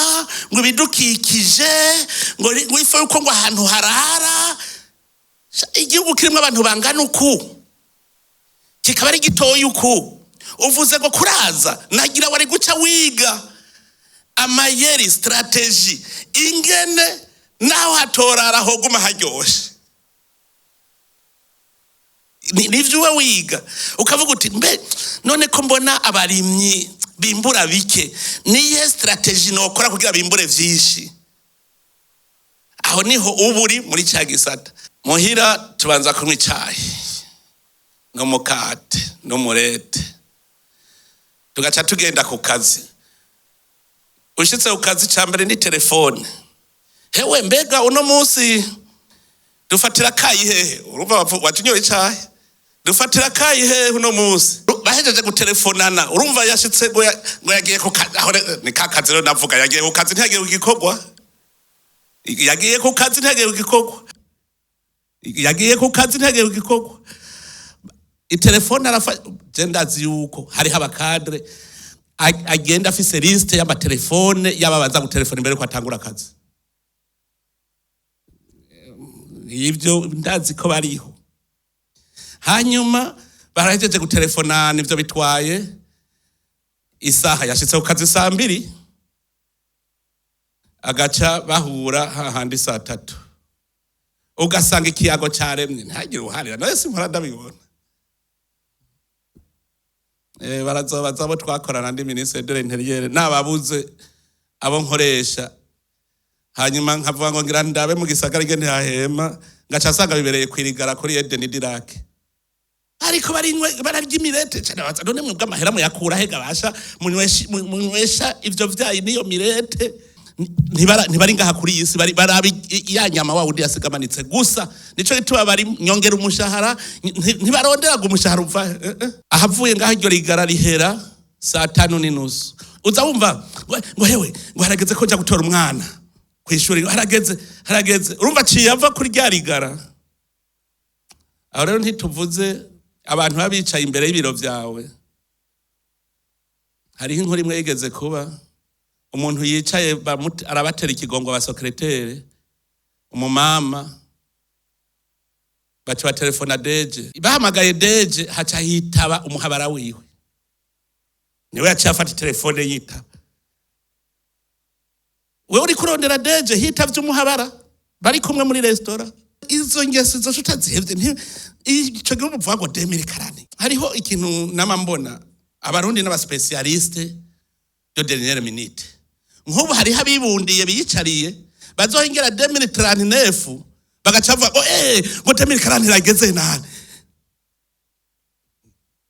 ngo ibidukikije, ngo ife yuko ngo ahantu harara. Igihugu kirimo abantu bangana uku, kikaba ari gitoya uku, uvuze ngo kuraza nagira wari guca wiga amayeri, strategy, ingene naho hatorara hoguma haryoshe. Nivyo uba wiga ukavuga uti: "Mbe none ko mbona abarimyi bimbura bike, niyihe strategy nokora kugira bimbure vyinshi?" Aho niho uba uri muri ca gisata. Muhira tubanza kunywa icayi n'umukate n'umurete, tugaca tugenda ku kazi. Ushitse ku kazi, ca mbere ni telefone: "Hewe, mbega uno munsi dufatira kayi hehe?" Urumva waje unyoye icayi, "Dufatira kayi hehe uno munsi?" Bahejeje gutelefonana, urumva yashitse ngo yagiye ku kazi. Aho ni ka kazi rero navuga, yagiye ku kazi, ntiyagiye ku gikorwa. Yagiye ku kazi, ntiyagiye ku gikorwa. Yagiye ku kazi, ntiyagiye ku gikorwa. Itelefone arafa. Je ndazi yuko hariho abacadres agenda afise liste y'amatelefone y'ababanza gutelefona imbere yuko atangura akazi. Ibyo ndazi ko bariho. Hanyuma barahejeje gutelefonana, ivyo bitwaye isaha, yashitse ku kazi saa 2, agaca bahura hahandi saa 3, ugasanga ikiyago caremye, ntagire uharira. Nawe simpora ndabibona. Barazobaza abo twakorana, ndi ministre de l'Intérieur, nababuze abo nkoresha. Hanyuma nkavuga ngo ngira ndabe mu gisagara ingene hahema, ngaca nsanga bibereye kwirigara kuri Eden du Lac, ariko barinywe bararya imirete cyane. Baza: "None mwebwe amahera muyakura he gabasha munywesha ivyo vyayi n'iyo mirete?" Ntibari ngaha kuri iyi si, bari barabi ya nyama wa wundi yasigamanitse gusa. Nico gituma bari nyongera umushahara, ntibaronderaga umushahara uva ahavuye ngaho. Iryo rigara rihera saa 5:30. Uza wumva ngo "Hewe," ngo "harageze ko nja gutora umwana kw'ishuri, harageze, harageze." Urumva aciye ava kuri rya rigara. Aho rero ntituvuze abantu baba bicaye imbere y'ibiro vyawe. Hariho inkuru imwe yigeze kuba, umuntu yicaye arabatera ikigongo abasecrétaires, umumama baca batelefona DG. Bahamagaye DG, haca hitaba umuhabara wiwe, niwe yaciye afata telefone yitaba. Wewe uri kurondera DG, hitavye umuhabara bari kumwe muri restaurant. Izo ngeso izo tutazihevye, ico gihe uvuga ngo 2040. Hariho ikintu nama mbona, Abarundi n'abaspécialistes de dernière minute. Nk'ubu hariho abibundiye biyicariye bazohengera 2039, bagaca bavuga ngo ngo 2040 irageze nane.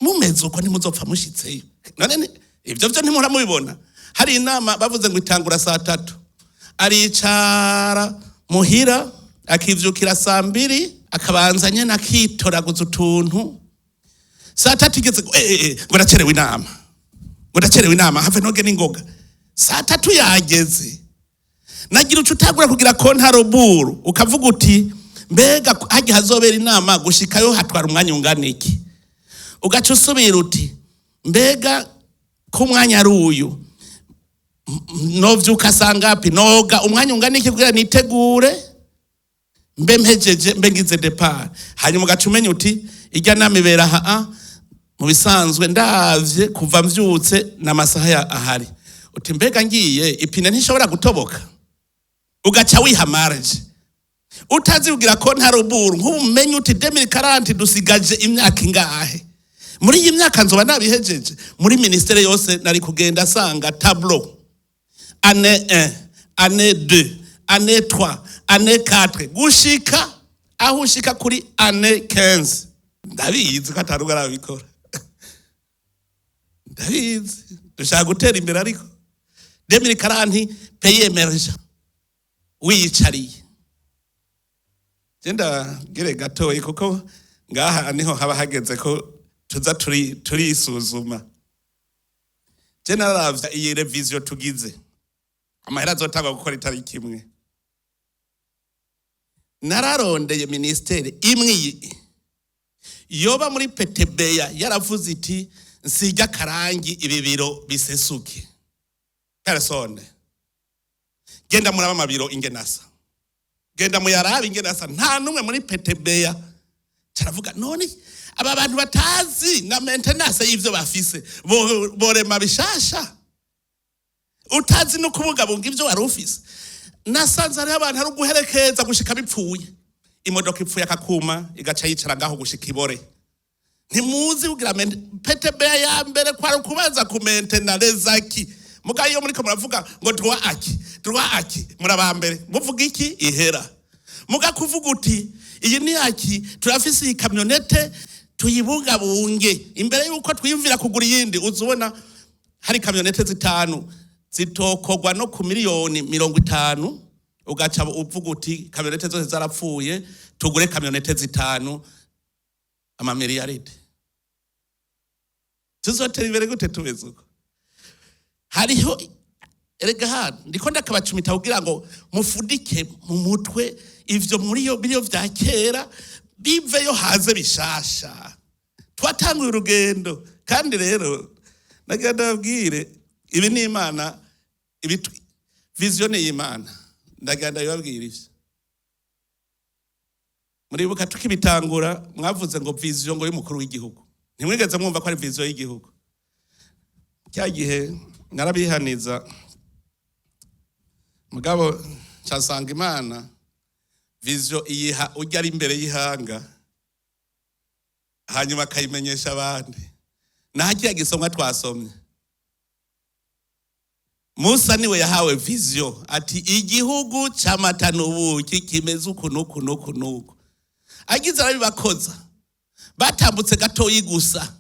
Mumeze uko ntimuzopfa mushitseyo. None ivyo vyo ntimuhora mubibona? Hari inama bavuze ngo itangura saa 3, aricara muhira akivyukira saa 2, akabanza nyene akitoraguza utuntu. Saa 3 igeze ngo ngo ndacerewe inama, ngo ndacerewe inama, have noge n'ingoga. Saa 3 yageze, nagira uca utagura kugira compte à rebours, ukavuga uti: "Mbega harya hazobera inama gushikayo hatwara umwanya ungana iki?" Ugaca usubira uti: "Mbega ko umwanya ari uyu, novyuka sangapi, noga umwanya ungana iki kugira nitegure, mbe mpejeje, mbe ngize départ?" Hanyuma ugaca umenya uti: "Irya nama ibera aha, mu bisanzwe ndavye kuva mvyutse n'amasaha ya ahari." Uti: "Mbega ngiye ipine ntishobora gutoboka?" Ugaca wiha marge, utazi kugira compte à rebours. Nk'ubu umenye uti: "2040 dusigaje imyaka ingahe? Muri iyi myaka nzoba nabihejeje?" Muri ministère yose nari kugenda asanga tableau, année 1, année 2. Année 3, année 4, gushika aho ushika kuri année 15. Ndabizi ko atari arabikora, ndabizi. Dushaka gutera imbere, ariko 2040, pays émergent, wiyicariye. Genda gere gatoyi, kuko ngaha niho haba hageze ko tuza turi turisuzuma. Je naravye iyi révision tugize, amahera azotangwa gukora itariki imwe. Nararondeye ministère imwe iyi yoba muri PTBA yaravuze iti: "Nsijya akarangi, ibi biro bisesuke." Personne. Genda muraba amabiro ingene asa, genda muyarabe ingene asa. Nta n'umwe muri PTBA. Caravuga: none aba bantu batazi na maintenance y'ivyo bafise, borema bishasha? Utazi no kubungabunga ivyo wari ufise. Nasanze hariho abantu ari uguherekeza gushika bipfuye. Imodoka ipfuye, akakuma, igaca yicara ngaho gushika ibore. Ntimuzi kugira PTBA ya mbere kwari ukubanza ku maintenir les acquis. Muga iyo muriko muravuga ngo droit acquis, droit acquis, muraba mbere muvuga iki ihera. Muga kuvuga uti: "Iyi ni acquis, turafise iyi camionnette, tuyibungabunge imbere yuko twiyumvira kugura iyindi." Uzubona hari camionnette zitanu zitokogwa no ku miliyoni 50, ugaca uvuga uti: "Camionnette zose zarapfuye, tugure camionnette zitanu amamiliyaride." Tuzotera imbere gute tumeze uko? Hariho erega hano ndiko ndakabacumita kugira ngo mufudike mu mutwe ivyo muri yo biriyo vya kera biveyo, haze bishasha. Twatanguye urugendo, kandi rero nagira ndababwire, ibi ni Imana, ibi vision y'Imana. Ndagira ndabibabwira ivyo. Muribuka tukibitangura, mwavuze ngo vision ngo y'umukuru w'igihugu. Ntimwigeze mwumva ko ari vision y'igihugu. Cya gihe narabihaniza, mugabo nsanga Imana vision iyiha ujya ari imbere y'ihanga, hanyuma akayimenyesha abandi. Naho kiriya gisomwa twasomye, Musa niwe yahawe vision, ati: "Igihugu c'amata n'ubuki kimeze uku n'uku n'uku n'uku." Agize arabibakoza, batambutse gatoyi gusa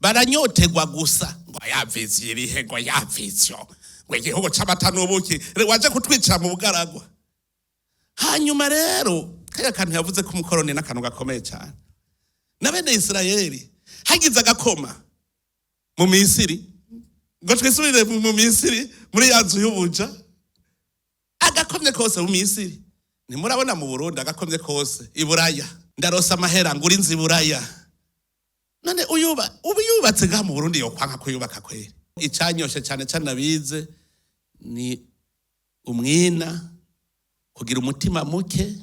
baranyotegwa gusa, ngo ya vision irihe? Ngo ya vision, ngo igihugu c'amata n'ubuki, waje kutwicara mu bugaragwa. Hanyuma rero kariya kantu yavuze ko umukoroni n'akantu gakomeye cyane. Na bene Isirayeli hagize agakoma mu Misiri, ngo twisubire mu Misiri, muri ya nzu y'ubuja. Agakomye kose mu Misiri. Ntimurabona mu Burundi? Agakomye kose i Buraya, ndarosa amahera ngura inzu i Buraya. None uyuba ubu yubatse ngaha mu Burundi, yokwanka kuyubaka kweri? Icanyoshe cyane cyane abize ni umwina, kugira umutima muke,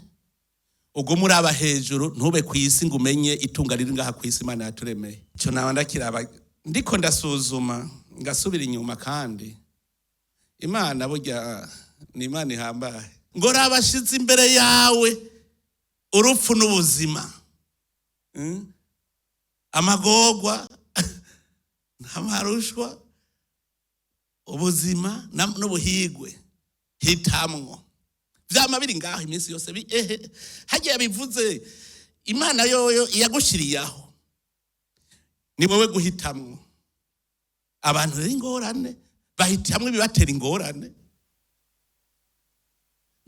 ugume uraba hejuru, ntube ku isi ngo umenye itunga riri ngaha ku isi Imana yaturemeye. Icyo naba ndakiraba, ndiko ndasuzuma, ngasubira inyuma. Kandi Imana burya ni Imana ihambaye. Ngo rabashize imbere yawe urupfu n'ubuzima. Amagorwa, amarushwa, ubuzima n'ubuhigwe, hitamwo. Vyama biri ngaho iminsi yose. Ehe, hagiye bivuze Imana yoyo yagushiriye aho, ni wowe guhitamwo. Abantu rero ingorane, bahitamwo ibibatera ingorane.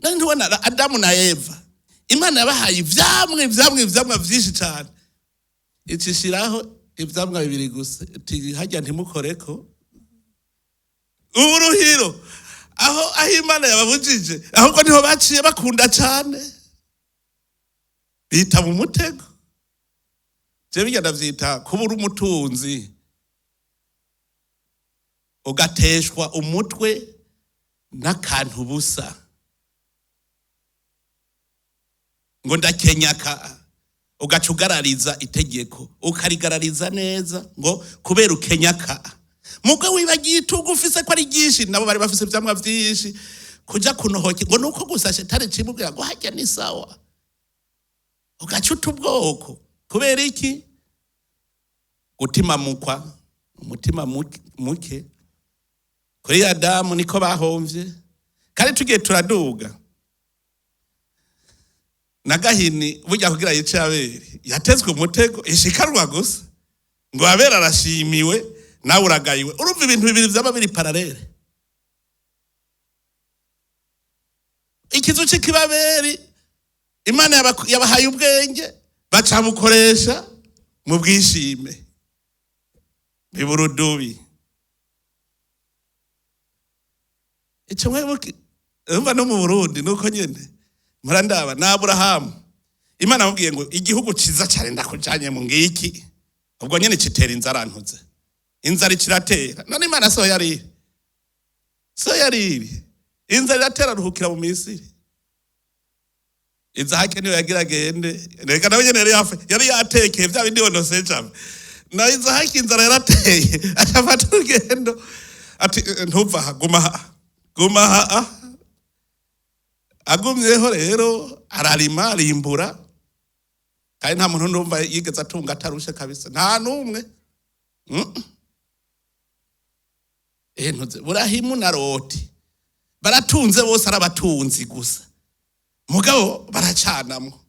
None ntubona Adamu na Eva? Imana yabahaye ivyamwa, ivyamwa, ivyamwa vyinshi cane, icishiraho ivyamwa bibiri gusa, iti: "Harya ntimukoreko." Uburuhiro aho Imana yababujije, ahubwo niho baciye bakunda cane, bita mu mutego. Je bijya ndavyita kubura umutunzi, ugateshwa umutwe n'akantu busa, ngo ndakenyaka, ugaca ugarariza itegeko, ukarigarariza neza, ngo kubera ukenyaka. Muga wibagiye itungo ufise ko ari ryinshi. Nabo bari bafise ivyamwa vyinshi, kuja kunohoke ngo nuko gusa shetani cimubwira ngo harya ni sawa, ugaca uta ubwoko. Kubera iki? Gutimamukwa, umutima muke. Kuri Adamu niko bahomvye. Kandi tugiye turaduga. Na Gahini burya kugira yice Abeli yatezwe umutego, ishikanwa gusa ngo Abeli arashimiwe nawe uragayiwe. Urumva ibintu bibiri vyaba biri parallèle. Ikizu c'ikibaberi Imana yabahaye ubwenge bacabukoresha mu bwishime biburudubi. Ico mwebuke urumva no mu Burundi nuko nyene murandaba na Aburahamu Imana amubwiye ngo igihugu ciza cyane ndakujanye mu ngiki, ubwo nyene citera inzara ntuze, inzara ikiratera. None Imana so yari so yari inzara iratera ruhukira mu Misiri. Izahake niwe yagira agende, reka nawe nyene yari yatekeye vya bindi wonoseja na Izahake inzara yarateye acafata urugendo ati ntuva aha, guma aha, guma aha. Agumyeho rero ararima arimbura, kandi nta muntu ndumva yigeze atunga atarushe kabisa, nta n'umwe. Ntuze Burahimu na Loti baratunze bose, arabatunzi gusa mugabo baracanamwo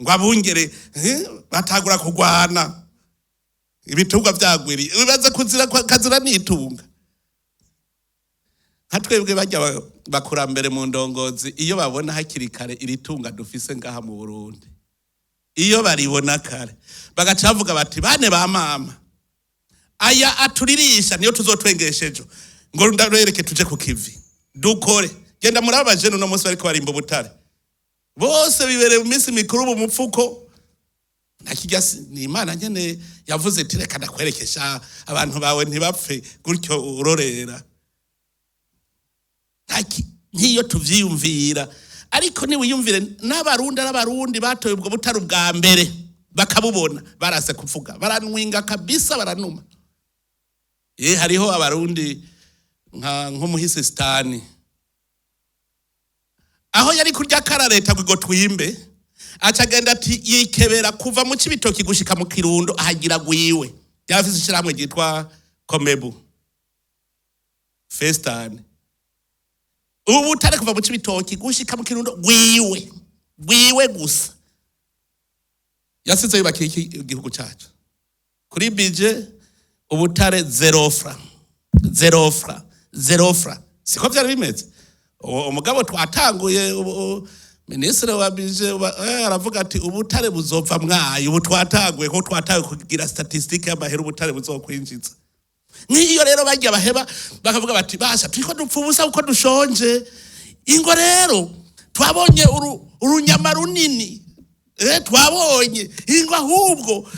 ngo abungere batagura kugwana ibitungwa vyagwiriye, bibaza kuzira kazira nitunga. Nka twebwe bajya bakurambere mu ndongozi, iyo babona hakiri kare iri tunga dufise ngaha mu Burundi, iyo baribona kare bagaca bavuga bati bane ba mama aya aturirisha niyo tuzotwengesha ejo, ngo ndabereke tuje ku kivi dukore. Genda muri abajene uno munsi bariko barimba ubutare bose bibereye mu minsi mikuru mu mupfuko. Nakijya ni Imana nyene yavuze iti reka ndakwerekesha abantu bawe ntibapfe gutyo urorera. Nkiyo tuvyiyumvira, ariko niwiyumvire n'abarundi n'abarundi batoye ubwo butare ubwa mbere bakabubona barase kuvuga baranwinga kabisa baranuma. Hariho abarundi nk'umuhisistani aho yari kurya kara leta ngo twimbe, acagenda ati yikebera kuva mu Cibitoki gushika mu Kirundo ahagira gwiwe. Yafise ishyirahamwe ryitwa Komebu Festani. Ubu butare kuva mu Cibitoki gushika mu Kirundo gwiwe, gwiwe gusa. Yasize yubakiye igihugu cacu kuri bije ubutare 0 franc, 0 franc, 0 franc. Siko vyari bimeze. Umugabo twatanguye ministre wa bije aravuga ati ubutare buzova mwayo, ubu twatanguye ko twatanguye kugira statistique y'amahera ubutare buzokwinjiza. Nk'iyo rero bajya baheba bakavuga bati basha turiko dupfa ubusa kuko dushonje, ingo rero twabonye urunyama runini, twabonye ingo ahubwo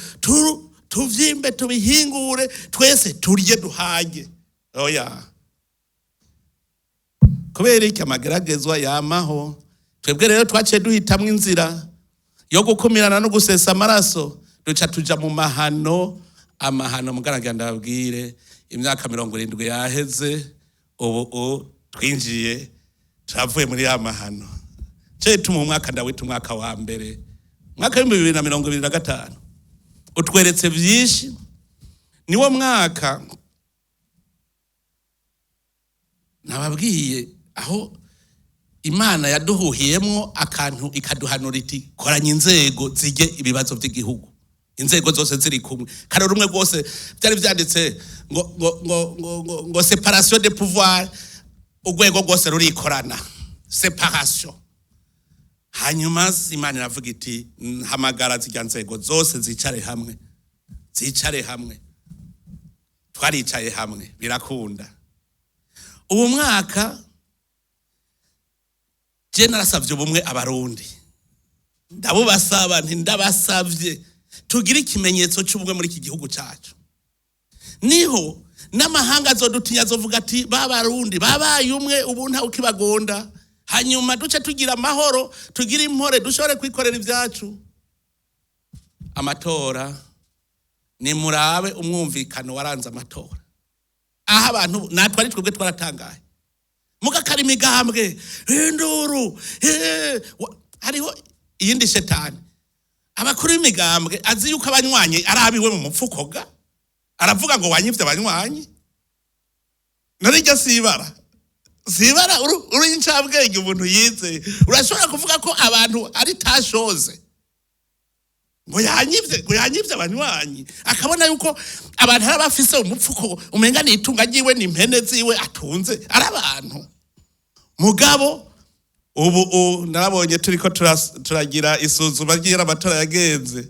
tuvyimbe tubihingure twese turye duhage. Oya, kubera iki amageragezwa yamaho. Twebwe rero twaciye duhitamwo inzira yo gukumirana no gusesa amaraso, duca tuja mu mahano. Amahano mugaragira ndababwire, imyaka 70 yaheze, ubu twinjiye turavuye muri ya mahano. Ce tuma umwaka ndawita umwaka wa mbere, umwaka w'ibihumbi bibiri na mirongo ibiri na gatanu utweretse vyinshi. Niwo mwaka nababwiye aho Imana yaduhuhiyemwo akantu ikaduhanura iti koranya inzego zige ibibazo by'igihugu, inzego zose ziri kumwe. Kare rumwe rwose byari vyanditse ngo ngo ngo ngo ngo, ngo separation de pouvoir, urwego rwose rurikorana, separation. Hanyuma Imana iravuga iti hamagara zijya nzego zose zicare hamwe, zicare hamwe. Twaricaye hamwe birakunda. Uwo mwaka je narasavye ubumwe abarundi, ndabubasaba nti ndabasavye tugire ikimenyetso c'ubumwe muri iki gihugu cacu, niho n'amahanga azodutinya azovuga ati ba barundi babaye umwe ubu ntawe ukibagonda, hanyuma duce tugira amahoro tugire impore dushobore kwikorera ibyacu. Amatora ni murabe umwumvikano waranze amatora, aho abantu natwe ari twebwe twaratangaye mugakara imigambwe induru hariho iyindi shetani. Abakuru b'imigambwe azi yuko abanywanyi arabiwe mu mupfuko ga, aravuga ngo wanyivye abanywanyi narijya sibara. Sibara uri incabwenge, umuntu yize, urashobora kuvuga ko abantu ari tashoze, ngo yanyivye, ngo yanyivye abanywanyi, akabona yuko abantu ari abafise umupfuko, umenga ni itunga ryiwe, ni impene ziwe atunze, ari abantu. Mugabo ubu narabonye turiko turagira isuzuma ry'ingene amatora yagenze,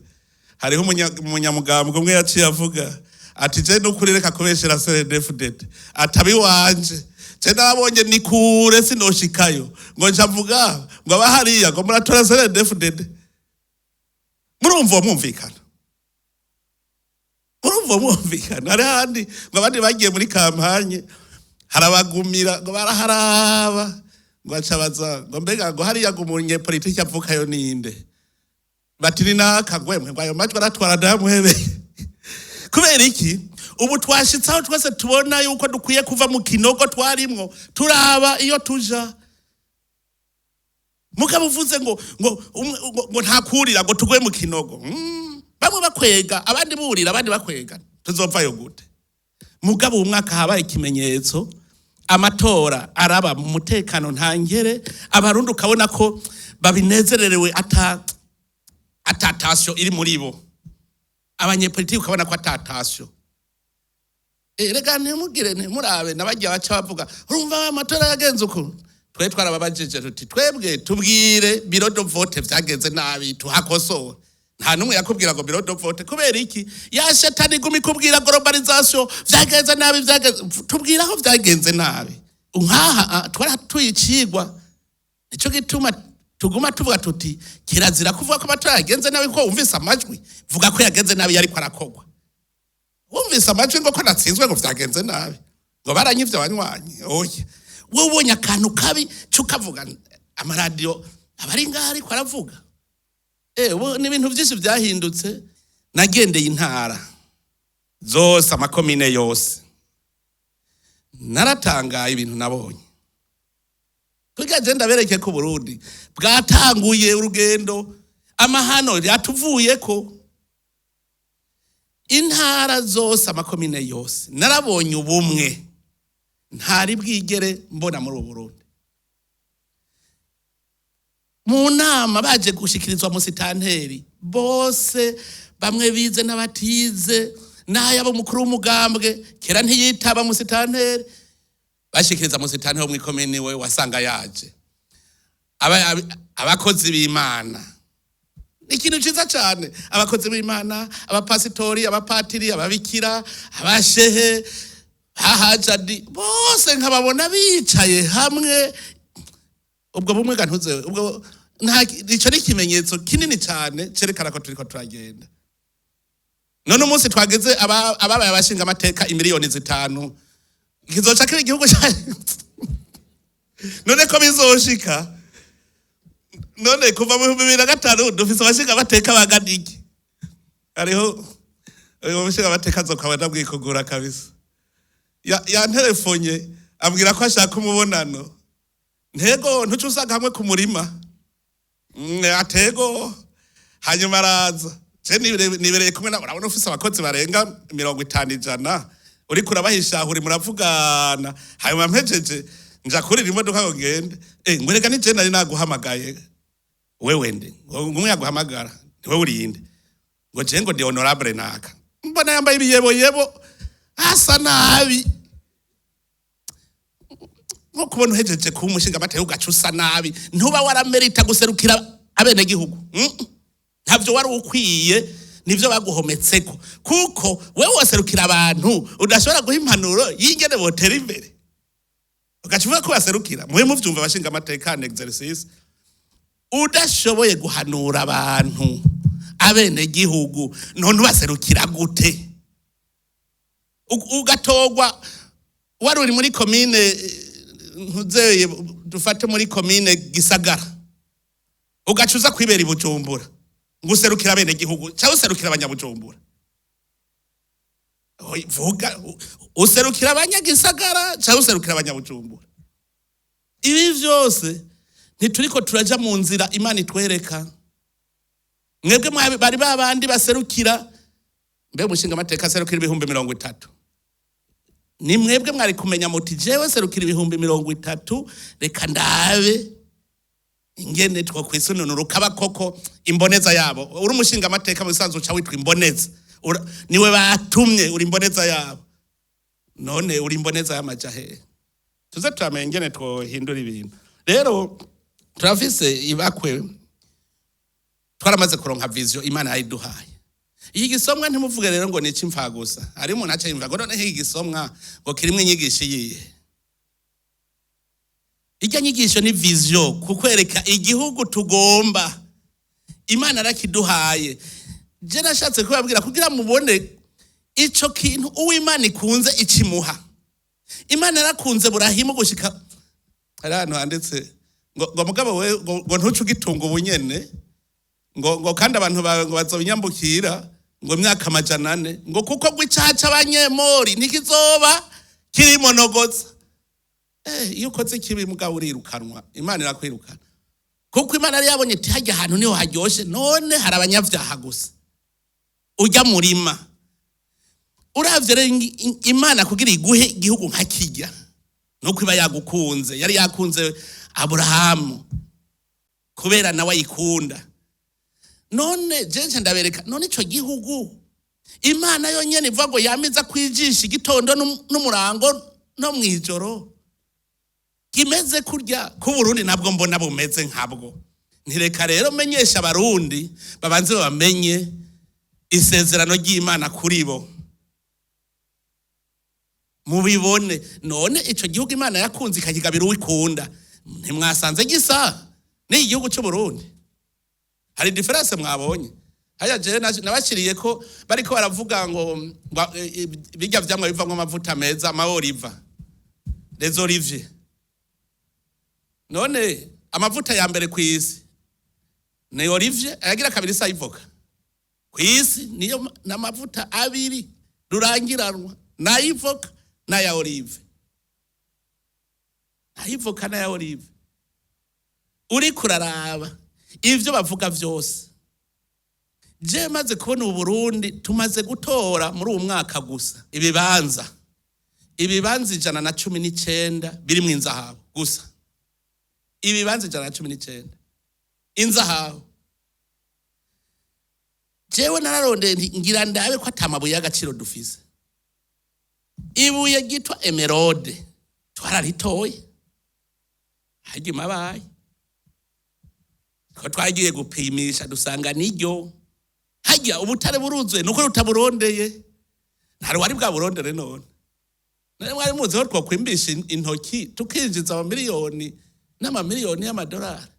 hariho umunyamugambwe umwe yaciye avuga ati: "Je nukuri reka kubeshera CNDD-FDD, atabi wanje je narabonye ni kure, sinoshikayo ngo nca mvuga ngo abahariya ngo muratora CNDD-FDD." Murumva uwo mwumvikana? Murumva uwo mwumvikana? Hari ahandi ngo abandi bagiye muri campagne, harabagumira, ngo baraharaba, ngo aca baza ngo: "Mbega ngo hariya ngo umunyepolitiki avukayo ninde?" Bati: "Ni naka." Ngo: "Emwe," ngo, "ayo majwi aratwara, ndayamuhebeye." Kubera iki? Ubu twashitse aho twese tubona yuko dukwiye kuva mu kinogo twarimwo, turaba iyo tuja. Mugabo uvuze ngo ntakurira, ngo tugwe mu kinogo, bamwe bakwega, abandi burira, abandi bakwega, tuzopfayo gute? Mugabo uyu mwaka habaye ikimenyetso, amatora araba mu mutekano ntangere, Abarundi ukabona ko babinezererewe, ata tension iri muri bo. Abanyepolitiki ukabona ko ata tension. Rega ntimugire, ntimurabe nabagiye baca bavuga: "Urumva amatora yagenze uku." Twe twarababajije tuti: "Twebwe tubwire bureau de vote vyagenze nabi, tuhakosora." Nta n'umwe yakubwira ngo bureau de vote. Kubera iki? Ya shetani iguma ikubwira globalisation, vyagenze nabi, vyagenze. Tubwira aho vyagenze nabi. Nkaha twaratuye icigwa, nico gituma tuguma tuvuga tuti: kirazira kuvuga ko amatora yagenze nabi ko wumvise amajwi. Vuga ko yagenze nabi yariko arakogwa. Wumvise amajwi ngo ko natsinzwe, ngo vyagenze nabi, ngo baranyivye abanywanyi, oya. Wowe ubonye akantu kabi cukavuga, amaradiyo abari ngaha ariko aravuga. Ubu ni ibintu byinshi byahindutse. Nagendeye intara zose, amakomine yose, naratangaye ibintu nabonye. Kugira je ndabereke ko Burundi bwatanguye urugendo, amahano yatuvuyeko. Intara zose, amakomine yose, narabonye ubumwe ntari bwigere mbona muri ubu Burundi. Mu nama baje gushikirizwa musitanteri bose, bamwe bize n'abatize, n'ayabo mukuru w'umugambwe kera ntiyitaba musitanteri, bashikiriza musitanteri wo mw'ikomini, we wasanga yaje. Abakozi b'Imana ni ikintu ciza cane, abakozi b'Imana, abapasitori, abapatiri, ababikira, abashehe, hahajadi, bose nkababona bicaye hamwe. Ubwo bumwe ga ntuze, ubwo nta ico ni ikimenyetso kinini cane cerekana ko turiko turagenda. None umunsi twageze ababaye abashinga amateka imiliyoni 5, kizoca kiba igihugu none ko bizoshika? None kuva mu 2005 dufise abashinga amateka bangana iki? Hariho uyu mushinga amateka azokwaba ndamwikugura kabisa. Yanterefonye ambwira ko ashaka umubonano. Ntego, ntuce usanga hamwe ku murima? Atego. Hanyuma araza, je nibereye kumwe na, urabona ufise abakozi barenga 50, 100, uriko urabahishahura, muravugana. Hanyuma mpejeje nja kurira imodoka ngo ngende, ngo: "Reka, ni je nari naguhamagaye." "Wewe nde?" Ngo: "Umwe yaguhamagara niwe urinde." Ngo: "Je," ngo, "ndi honorable naka." Mbona yambaye ibiyeboyebo, asa nabi, nko kubona uhejeje kuba umushinga amateka ugaca usa nabi, ntuba waramerita guserukira abenegihugu. Ntavyo wari ukwiye, nivyo baguhometseko, kuko wewe waserukira abantu udashobora guha impanuro y'ingene botera imbere, ugaca uvuga ko baserukira. Muhe muvyumva, abashinga amateka en exercice, udashoboye guhanura abantu, abenegihugu, none ubaserukira gute? Ugatogwa wari uri muri komine, ntuzeye, dufate muri komine Gisagara, ugaca uza kwibera i Bujumbura ngo userukire abenegihugu cyangwa userukira abanyabujumbura? Oya, vuga, userukira abanyagisagara cyangwa userukira abanyabujumbura? Ibi vyose ntituriko turaja mu nzira Imana itwereka. Mwebwe bari babandi baserukira, mbe umushinga amateka aserukira 30,000. Ni mwebwe mwari kumenya muti jewe serukira 30,000, reka ndabe ingene twokwisununura ukaba koko imboneza yabo. Uri umushinga amateka mu bisanzwe uca witwa imboneza, niwe batumye, uri imboneza yabo. None uri imboneza y'amaja hehe? Tuze turamenya ingene twohindura ibintu. Rero turafise ibakwe, twaramaze kuronka vision Imana yayiduhaye. Iki gisomwa ntimuvuge rero ngo ni ic'imfa gusa. Hari umuntu aca yumva ngo none iki gisomwa ngo kirimwo inyigisho iyihe? Irya nyigisho ni vision, kukwereka igihugu tugomba. Imana yarakiduhaye. Je nashatse kubabwira kugira mubone ico kintu uw'Imana ikunze ikimuha. Imana yarakunze Burahimu gushika hari ahantu handitse ngo mugabo we ngo ntuce ugitunga ubunyene, ngo kandi abantu bawe ngo bazobinyambukira ngo imyaka 400, ngo kuko gw'icaha c'abanyemori ntikizoba kirimonogoza. Iyo ukoze ikibi mugabo urirukanwa, Imana irakwirukana, kuko Imana yari yabonye iti hajya ahantu niho haryoshe, none hari abanyavyaha gusa ujya murima. Uravye rero Imana kugira iguhe igihugu nka kirya nuko iba yagukunze. Yari yakunze Aburahamu kubera nawe ayikunda. None jeje ndabereka none ico gihugu Imana yonyene ivuga ngo yamiza kwijisha igitondo n'umurango no mwijoro kimeze kurya ku Burundi, nabwo mbona bumeze nkabwo. Ntireka rero menyesha abarundi babanze bamenye isezerano ry'Imana kuri bo, mubibone. None ico gihugu Imana yakunze ikakigabira uwikunda, ntimwasanze gisa n'iki gihugu c'u Burundi? Hari différence mwabonye haya? Jewe nabashiriye ko bariko baravuga ngo birya vyamwa bivamwo amavuta meza, ama olive, les oliviers. None amavuta ya mbere kw'isi ni olivier, ayagira kabiri sa ivoka kw'isi. Niyo n'amavuta abiri rurangiranwa, na ivoka n'aya olive, ayivoka n'aya olive. Uriko uraraba ivyo bavuga vyose, je maze kubona Uburundi tumaze gutora muri uwu mwaka gusa ibibanza 119 birimwo inzahabu gusa, ibibanza 119 inzahabu. Jewe nararondeye nti ngira ndabe ko ata mabuye y'agaciro dufise. Ibuye ryitwa émeraude twararitoye harya imabaye, ko twagiye gupimisha dusanga niryo. Harya ubutare buruzuye, nuko rutaburondeye, ntari wari bwaburondere. None none mwari muzi ko twokwimbisha intoki tukinjiza amamiliyoni n'amamiliyoni y'amadolari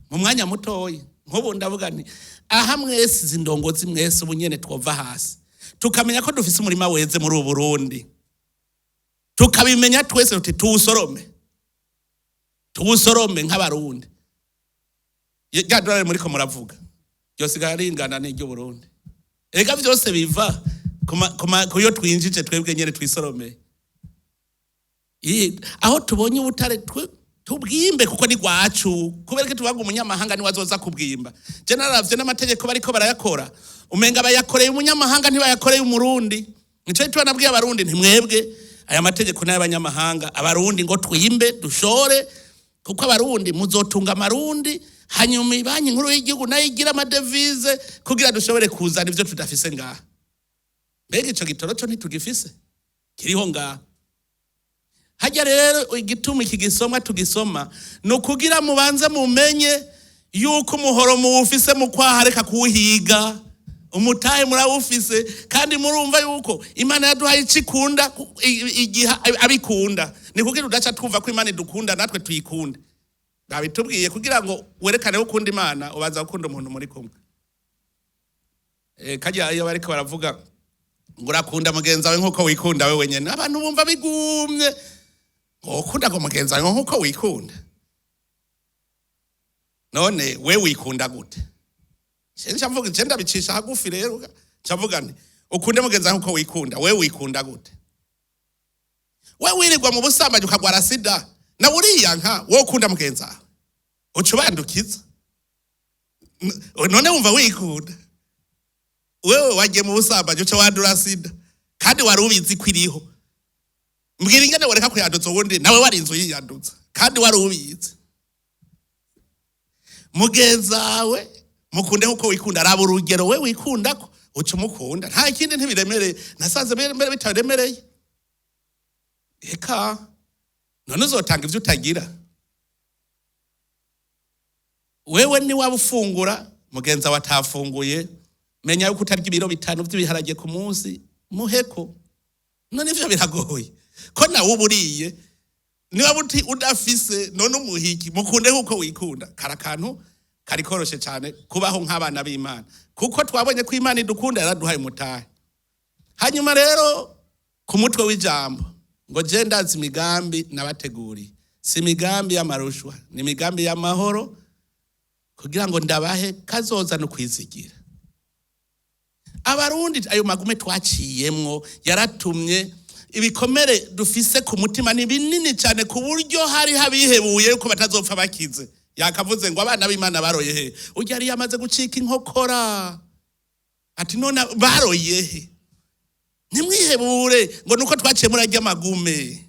mu mwanya mutoyi? Nk'ubu ndavuga nti aha mwese izi ndongozi mwese, ubu nyene twova hasi tukamenya ko dufise umurima weze muri ubu Burundi, tukabimenya twese tuti tuwusorome, tuwusorome nk'abarundi. Rya dolari muriko muravuga ryosigara ringana n'iryo Burundi. Erega vyose biva kuyo twinjije twebwe nyene twisoromeye. Aho tubonye ubutare tubwimbe, kuko ni gwacu. Kubera ko tuvuga ngo umunyamahanga niwe azoza kubwimba, je naravye n'amategeko bariko barayakora, umenga bayakoreye umunyamahanga, ntibayakoreye umurundi. Nico gituma nabwiye abarundi ntimwebwe aya mategeko n'ay'abanyamahanga, abarundi ngo twimbe dushore, kuko abarundi muzotunga amarundi, hanyuma ibanki nkuru y'igihugu nayo igira amadevize kugira dushobore kuzana ivyo tudafise ngaha. Mbega ico gitoro co ntitugifise kiriho ngaha? Hajya rero igituma iki gisomwa tugisoma ni ukugira mubanze mumenye yuko umuhoro muwufise mu kwaha, reka kuwuhiga, umutahe murawufise. Kandi murumva yuko Imana yaduhaye ico ikunda igiha abikunda. Ni kugira udaca twumva ko Imana idukunda natwe tuyikunde. Babitubwiye kugira ngo werekane ko ukunda Imana, ubanza gukunda umuntu muri kumwe. Kajya iyo bariko baravuga ngo urakunda mugenzi wawe nk'uko wikunda wewe nyene, abantu bumva bigumye ngo ukunda ngo mugenzi wawe nk'uko wikunda. None we wikunda gute? Je mvuga, je ndabicisha hagufi rero, nca nti ukunde mugenzi wawe nk'uko wikunda, we wikunda gute? We wirirwa mu busambanyi ukagwara sida, nawe uriyanka, wowe ukunda mugenzi wawe uca ubandukiza. None wumva wikunda? Wewe wagiye mu busambanyi uca wandura sida kandi wari ubizi ko iriho. Mbwira ingene woreka kuyanduza uwundi nawe wari inzu yiyanduza kandi wari ubizi. Mugenzawe mukunde uko wikunda, raba urugero we wikunda ko uca umukunda, nta kindi, ntibiremereye. Nasanze mbere bitaremereye. Eka none uzotanga ivyo utagira? Wewe ni waba ufungura, mugenzi wawe atafunguye, menya yuko utarya ibiro 5 vy'ibiharage ku munsi, muheko. None ivyo biragoye ko nawe uba uriye? Niba uti udafise, none umuhiki? Mukunde nkuko wikunda. Kari akantu kari koroshe cyane kubaho nk'abana b'Imana, kuko twabonye ko Imana idukunda, yaraduhaye umutahe. Hanyuma rero ku mutwe w'ijambo ngo: "Je ndazi imigambi nabateguriye, si imigambi y'amarushwa, ni imigambi y'amahoro, kugira ngo ndabahe kazoza no kwizigira." Abarundi, ayo magume twaciyemwo yaratumye ibikomere dufise ku mutima ni binini cyane, ku buryo hari habihebuye yuko batazopfa bakize. Yakavuze ngo: "Abana b'Imana baroye he?" Urya yari yamaze gucika inkokora, ati: "None baroye he?" Ntimwihebure ngo nuko twaciye murarya amagume.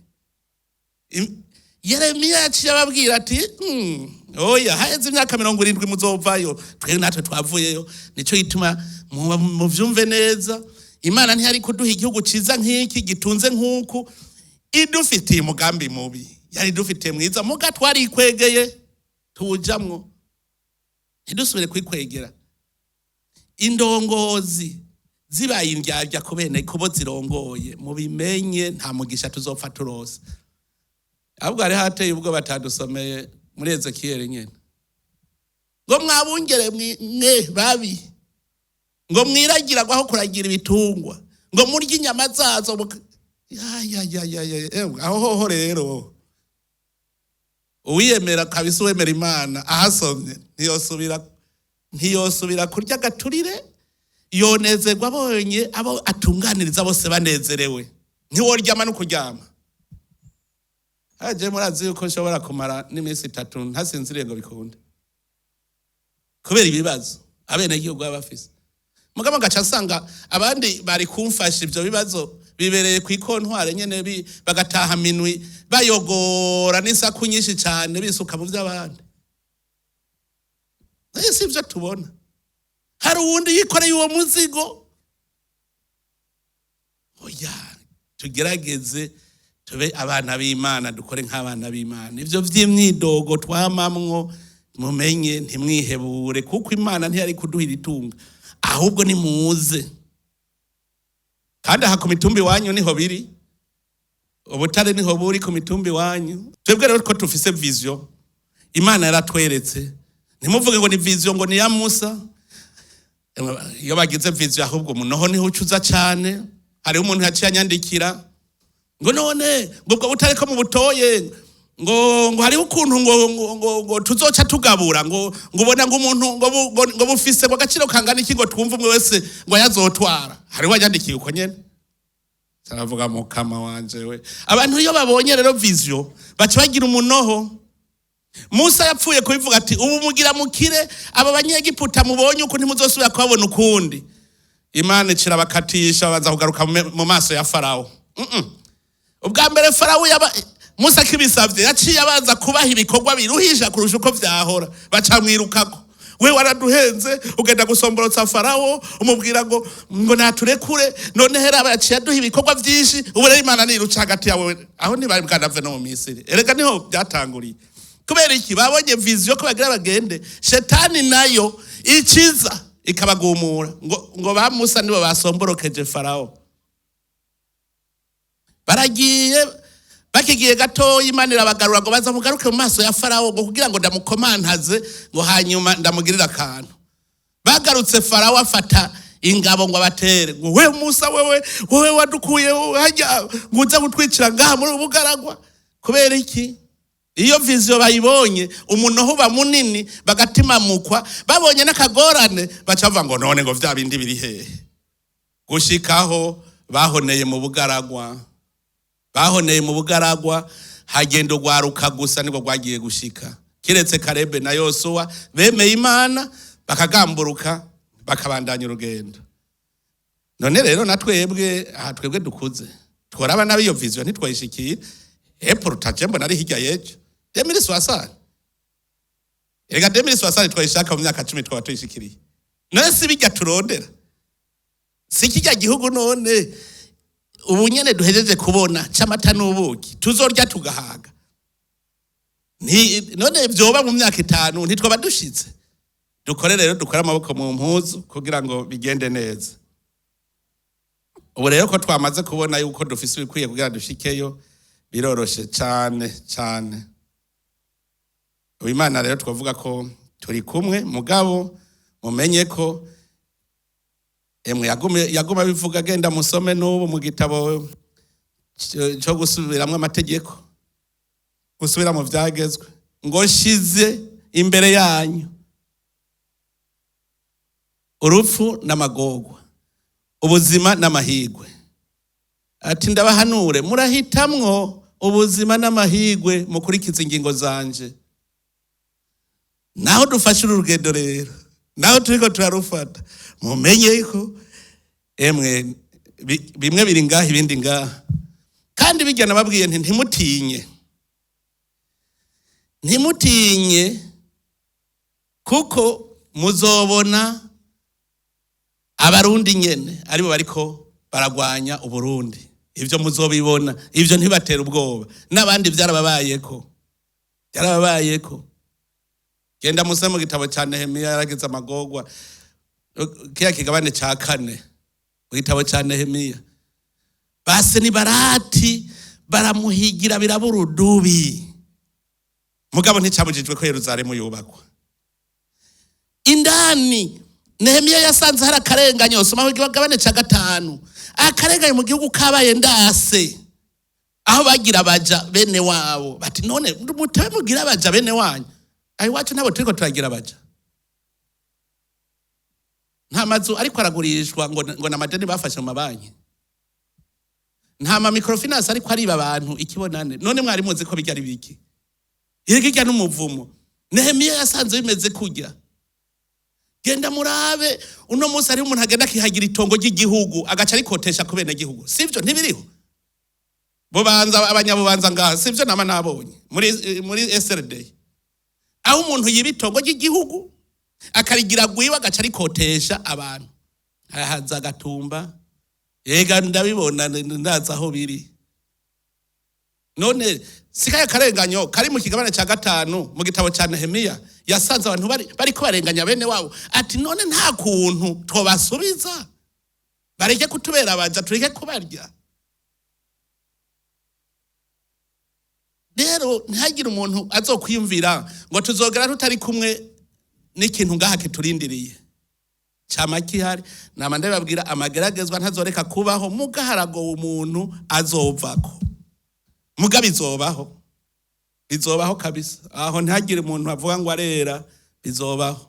Yeremiya yaciye ababwira ati: Oya, haheze imyaka 70 muzovayo." Twe natwe twavuyeyo. Nico gituma muvyumve neza, Imana ntiyari kuduha igihugu ciza nk'iki gitunze nk'uku idufitiye umugambi mubi. Yari idufitiye mwiza, muga twarikwegeye tuwujamwo. Ntidusubire kwikwegera. Indongozi zibaye indyarya ku bene kubo zirongoye, mubimenye, nta mugisha tuzopfa turose. Ahubwo hari hateye ubwo batadusomeye muri Ezekiyeli nyene ngo: "Mwabungere mwe babi, ngo mwiragira aho kuragira ibitungwa, ngo murye inyama zazo." Ya, ya, ya, ya, ya, ewe, aho hoho rero uwiyemera kabisa, uwemera Imana, ahasomye ntiyosubira kurya agaturire. Yonezerwa abonye abo atunganiriza bose banezerewe. Ntiworyama no kuryama. Haje murazi yuko nshobora kumara n'iminsi 3 ntasinziriye ngo bikunde, kubera ibibazo abenegihugu baba bafise. Mugabo ngaca nsanga abandi bari kumfasha ivyo bibazo bibereye ku ikontware nyene, bagataha minwi bayogora n'isaku nyinshi cane, bisuka mu vy'abandi. Si ivyo tubona, hari uwundi yikoreye uwo muzigo. Oya, tugerageze tube abana b'Imana, dukore nk'abana b'Imana. Ivyo vy'imyidogo twamamwo, mumenye ntimwihebure, kuko Imana ntiyari kuduhira itunga. Ahubwo nimuze, kandi aha ku mitumba iwanyu niho biri, ubutare niho buri ku mitumba iwanyu. Twebwe rero ko tufise vision Imana yaratweretse, ntimuvuge ngo ni vision ngo ni ya Musa. Iyo bagize vision, ahubwo munoho niho ucuza cane. Hariho umuntu yaciye anyandikira ngo: "None ngo ubwo butare ko mubutoye, ngo hariho ukuntu ngo tuzoca tugabura, ngo ubona ngo umuntu ngo bufise ngo agaciro kangana iki, ngo twumve umwe wese ngo yazotwara?" Hariho wanyandikiye uko nyene. Taravuga mukama wanje we. Abantu iyo babonye rero vision baca bagira umunoho. Musa yapfuye kubivuga ati: "Ubu mugira mukire, aba Banyegiputa mubonye uko ntimuzosubira kubabona ukundi." Imana icira bakatisha, baza kugaruka mu maso ya Farawo. Ubwa mbere Farawo yaba Musa akibisavye, yaciye abanza kubaha ibikorwa biruhisha kurusha uko vyahora, bacamwirukako: "We waraduhenze, ugenda gusomborotsa Farawo, umubwira ngo naturekure, none hera yaciye aduha ibikorwa vyinshi. Ubu rero Imana niruca hagati yawe." Aho ntibari bwanave no mu Misiri erega, niho byatanguriye. Kubera iki? Babonye vision ko bagira bagende, shetani nayo ikiza ikabagumura ngo ba Musa nibo basomborokeje Farawo. Baragiye, bakigiye gatoya Imana irabagarura ngo: "Baza mugaruke mu maso ya Farawo, ngo kugira ngo ndamukomantaze, ngo hanyuma ndamugirire akantu." Bagarutse, Farawo afata ingabo ngo abatere, ngo: "We Musa, wewe, wewe wadukuye hajya ngo uze kutwicira ngaha muri ubugaragwa." Kubera iki? Iyo vision bayibonye, umunoho uba munini, bagatimamukwa. Babonye n'akagorane, baca bavuga ngo: "None ngo vya bindi biri hehe?" Gushikaho bahoneye mu bugaragwa, bahoneye mu bugaragwa. Hagenda ugwaruka gusa nibwo rwagiye gushika, kiretse Karebe na Yosuwa bemeye Imana, bakagamburuka, bakabandanya urugendo. None rero na twebwe aha, twebwe dukuze. Tworaba nabi iyo vision ntitwayishikira. Epo rutaje mbona ari hirya y'ejo 2060. Erega 2060 twayishaka mu myaka 10 twaba tuyishikiriye. None si bijya turondera, si kijya gihugu none ubu nyene duhejeje kubona c'amata n'ubuki tuzorya tugahaga? None vyoba mu myaka 5 ntitwaba dushitse? Dukore rero, dukore amaboko mu mpuzu kugira ngo bigende neza. Ubu rero ko twamaze kubona yuko dufise ibikwiye kugira dushikeyo, biroroshe cane cane. Ubu Imana rero twavuga ko turi kumwe, mugabo mumenye ko emwe yaguma bivuga. Agenda musome n'ubu mu gitabo cyo gusubiramwo amategeko, gusubira mu vyagezwe, ngo nshize imbere yanyu urupfu n'amagorwa, ubuzima n'amahigwe. Ati ndabahanure, murahitamwo ubuzima n'amahigwe, mukurikiza ingingo zanje. Naho dufashe uru rugendo rero, naho turiko turarufata, mumenye ko emwe bimwe biri ngaha, ibindi ngaha. Kandi bijya nababwiye nti ntimutinye, ntimutinye, kuko muzobona Abarundi nyene aribo bariko baragwanya Uburundi. Ivyo muzobibona, ivyo ntibatera ubwoba. N'abandi vyarababayeko, byarababayeko. Genda muse mu gitabo ca Nehemiya, yaragize amagorwa. Kiya kigabane ca 4 mu gitabo ca Nehemiya, base ni barati baramuhigira birabura udubi, mugabo nticabujijwe ko Yerusalemu yubakwa. Indani Nehemiya yasanze hari akarenganyo. Soma mu kigabane ca 5, akarenganyo mu gihugu kabaye ndase, aho bagira baja bene wabo bati none mutabe mugira baja bene wanyu. Aho iwacu ntabwo turiko turagira baja. Nta mazu ariko aragurishwa ngo n'amadeni bafashe mu mabanki, nta ma microfinance ariko ariba abantu ikibonane. None mwari muzi ko bijya ari biki? Iryo n'umuvumo. Nehemiya yasanze bimeze kujya. Genda murabe uno munsi hariho umuntu agenda akihagira itongo ry'igihugu, agaca arikotesha ku bene gihugu. Sivyo? Ntibiriho? Bubanza, abanyabubanza ngaha, sivyo? Nama nabonye muri SRD aho umuntu yiba itongo ry'igihugu akarigira gwiwe, agaca arikotesha abantu. Haza agatumba yega, ndabibona, ndazi aho biri. None sikaya karenganyo kari mu kigabane ca 5 mu gitabo ca Nehemiya? Yasanze abantu bariko barenganya bene wabo. Ati none nta kuntu twobasubiza bareke kutubera abaja, tureke kubarya? Rero ntihagire umuntu azokwiyumvira ngo tuzogera tutari kumwe n'ikintu ngaha kiturindiriye. Cama kihari, nama ndababwira, amageragezwa ntazoreka kubaho, mugaharagowe umuntu azovako. Muga bizobaho, bizobaho kabisa. Aho ntihagire umuntu avuga ngo arera, bizobaho.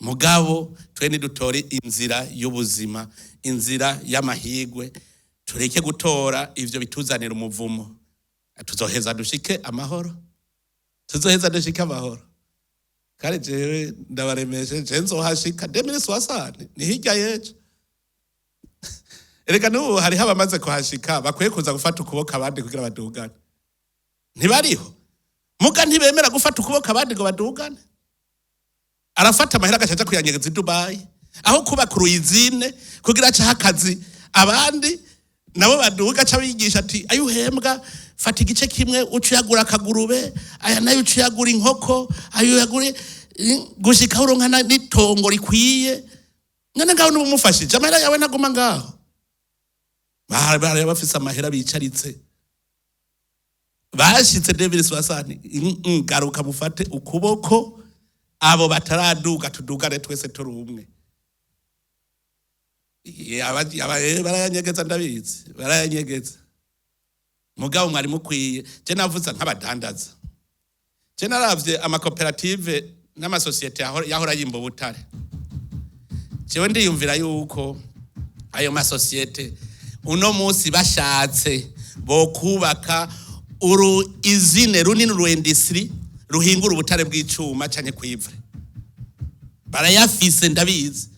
Mugabo twe nidutore inzira y'ubuzima, inzira y'amahigwe, tureke gutora ivyo bituzanira umuvumo. Tuzoheza dushike amahoro, tuzoheza dushike amahoro. Kandi jewe ndabaremeshe, je nzohashika 2060, ni hirya y'ejo. Erega n'ubu hariho abamaze kuhashika bakwiye kuza gufata ukuboko abandi kugira badugane. Ntibariho? Muga ntibemera gufata ukuboko abandi ngo badugane. Arafata amahera agaca aja kuyanyegeza i Dubai, aho kubaka uruyizine kugira acahe akazi abandi nabo baduga. Aca bigisha ati ayo uhembwa, fata igice kimwe uca uyagura akagurube, aya nayo uca uyagura inkoko, ayo uyagure gushika aho uronka n'itongo rikwiye. None ngaho niba umufashije, amahera yawe ntaguma ngaho. Bari bafise amahera bicaritse, bashitse 2060. Garuka mufate ukuboko abo bataraduga, tudugane twese turi umwe. Barayanyegeza, ndabizi, barayanyegeza. Mugabo mwari mukwiye. Je navuze nk'abadandaza, je naravye amakoperative n'amasosiyete yahora yimba ubutare. Jewe ndiyumvira yuko ayo masosiyete uno munsi bashatse bokubaka uru izine runini, uru industrie ruhingura ubutare bw'icuma canke cuivre. Barayafise, ndabizi.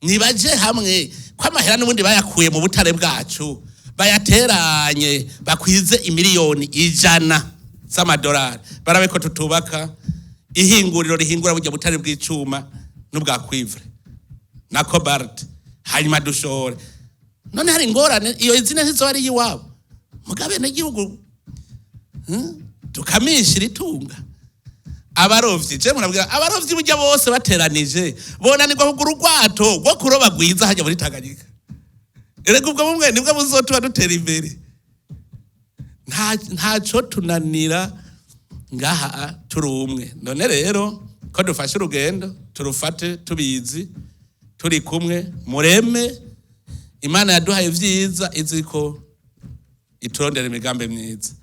Nibaje hamwe. Ko amahera n'ubundi bayakuye mu butare bwacu, bayateranye bakwize 100 miliyoni z'amadolari, barabe ko tutubaka ihinguriro rihingura burya butare bw'icuma n'ubwa cuivre na cobalt, hanyuma dushore. None hari ingorane? Iyo izina ntizoba ari iyiwabo, mugabe n'igihugu tukamishira itunga. Abarovyi, je murabwira, abarovyi burya bose bateranije bonanirwa kugura urwato rwo kuroba rwiza hajya muri Tanganyika. Erega ubwo bumwe nibwo buzotuma dutera imbere. Ntaco tunanira ngaha turi umwe. None rero ko dufashe urugendo, turufate tubizi, turi kumwe. Mureme, Imana yaduhaye vyiza, izi ko iturondera imigambi myiza.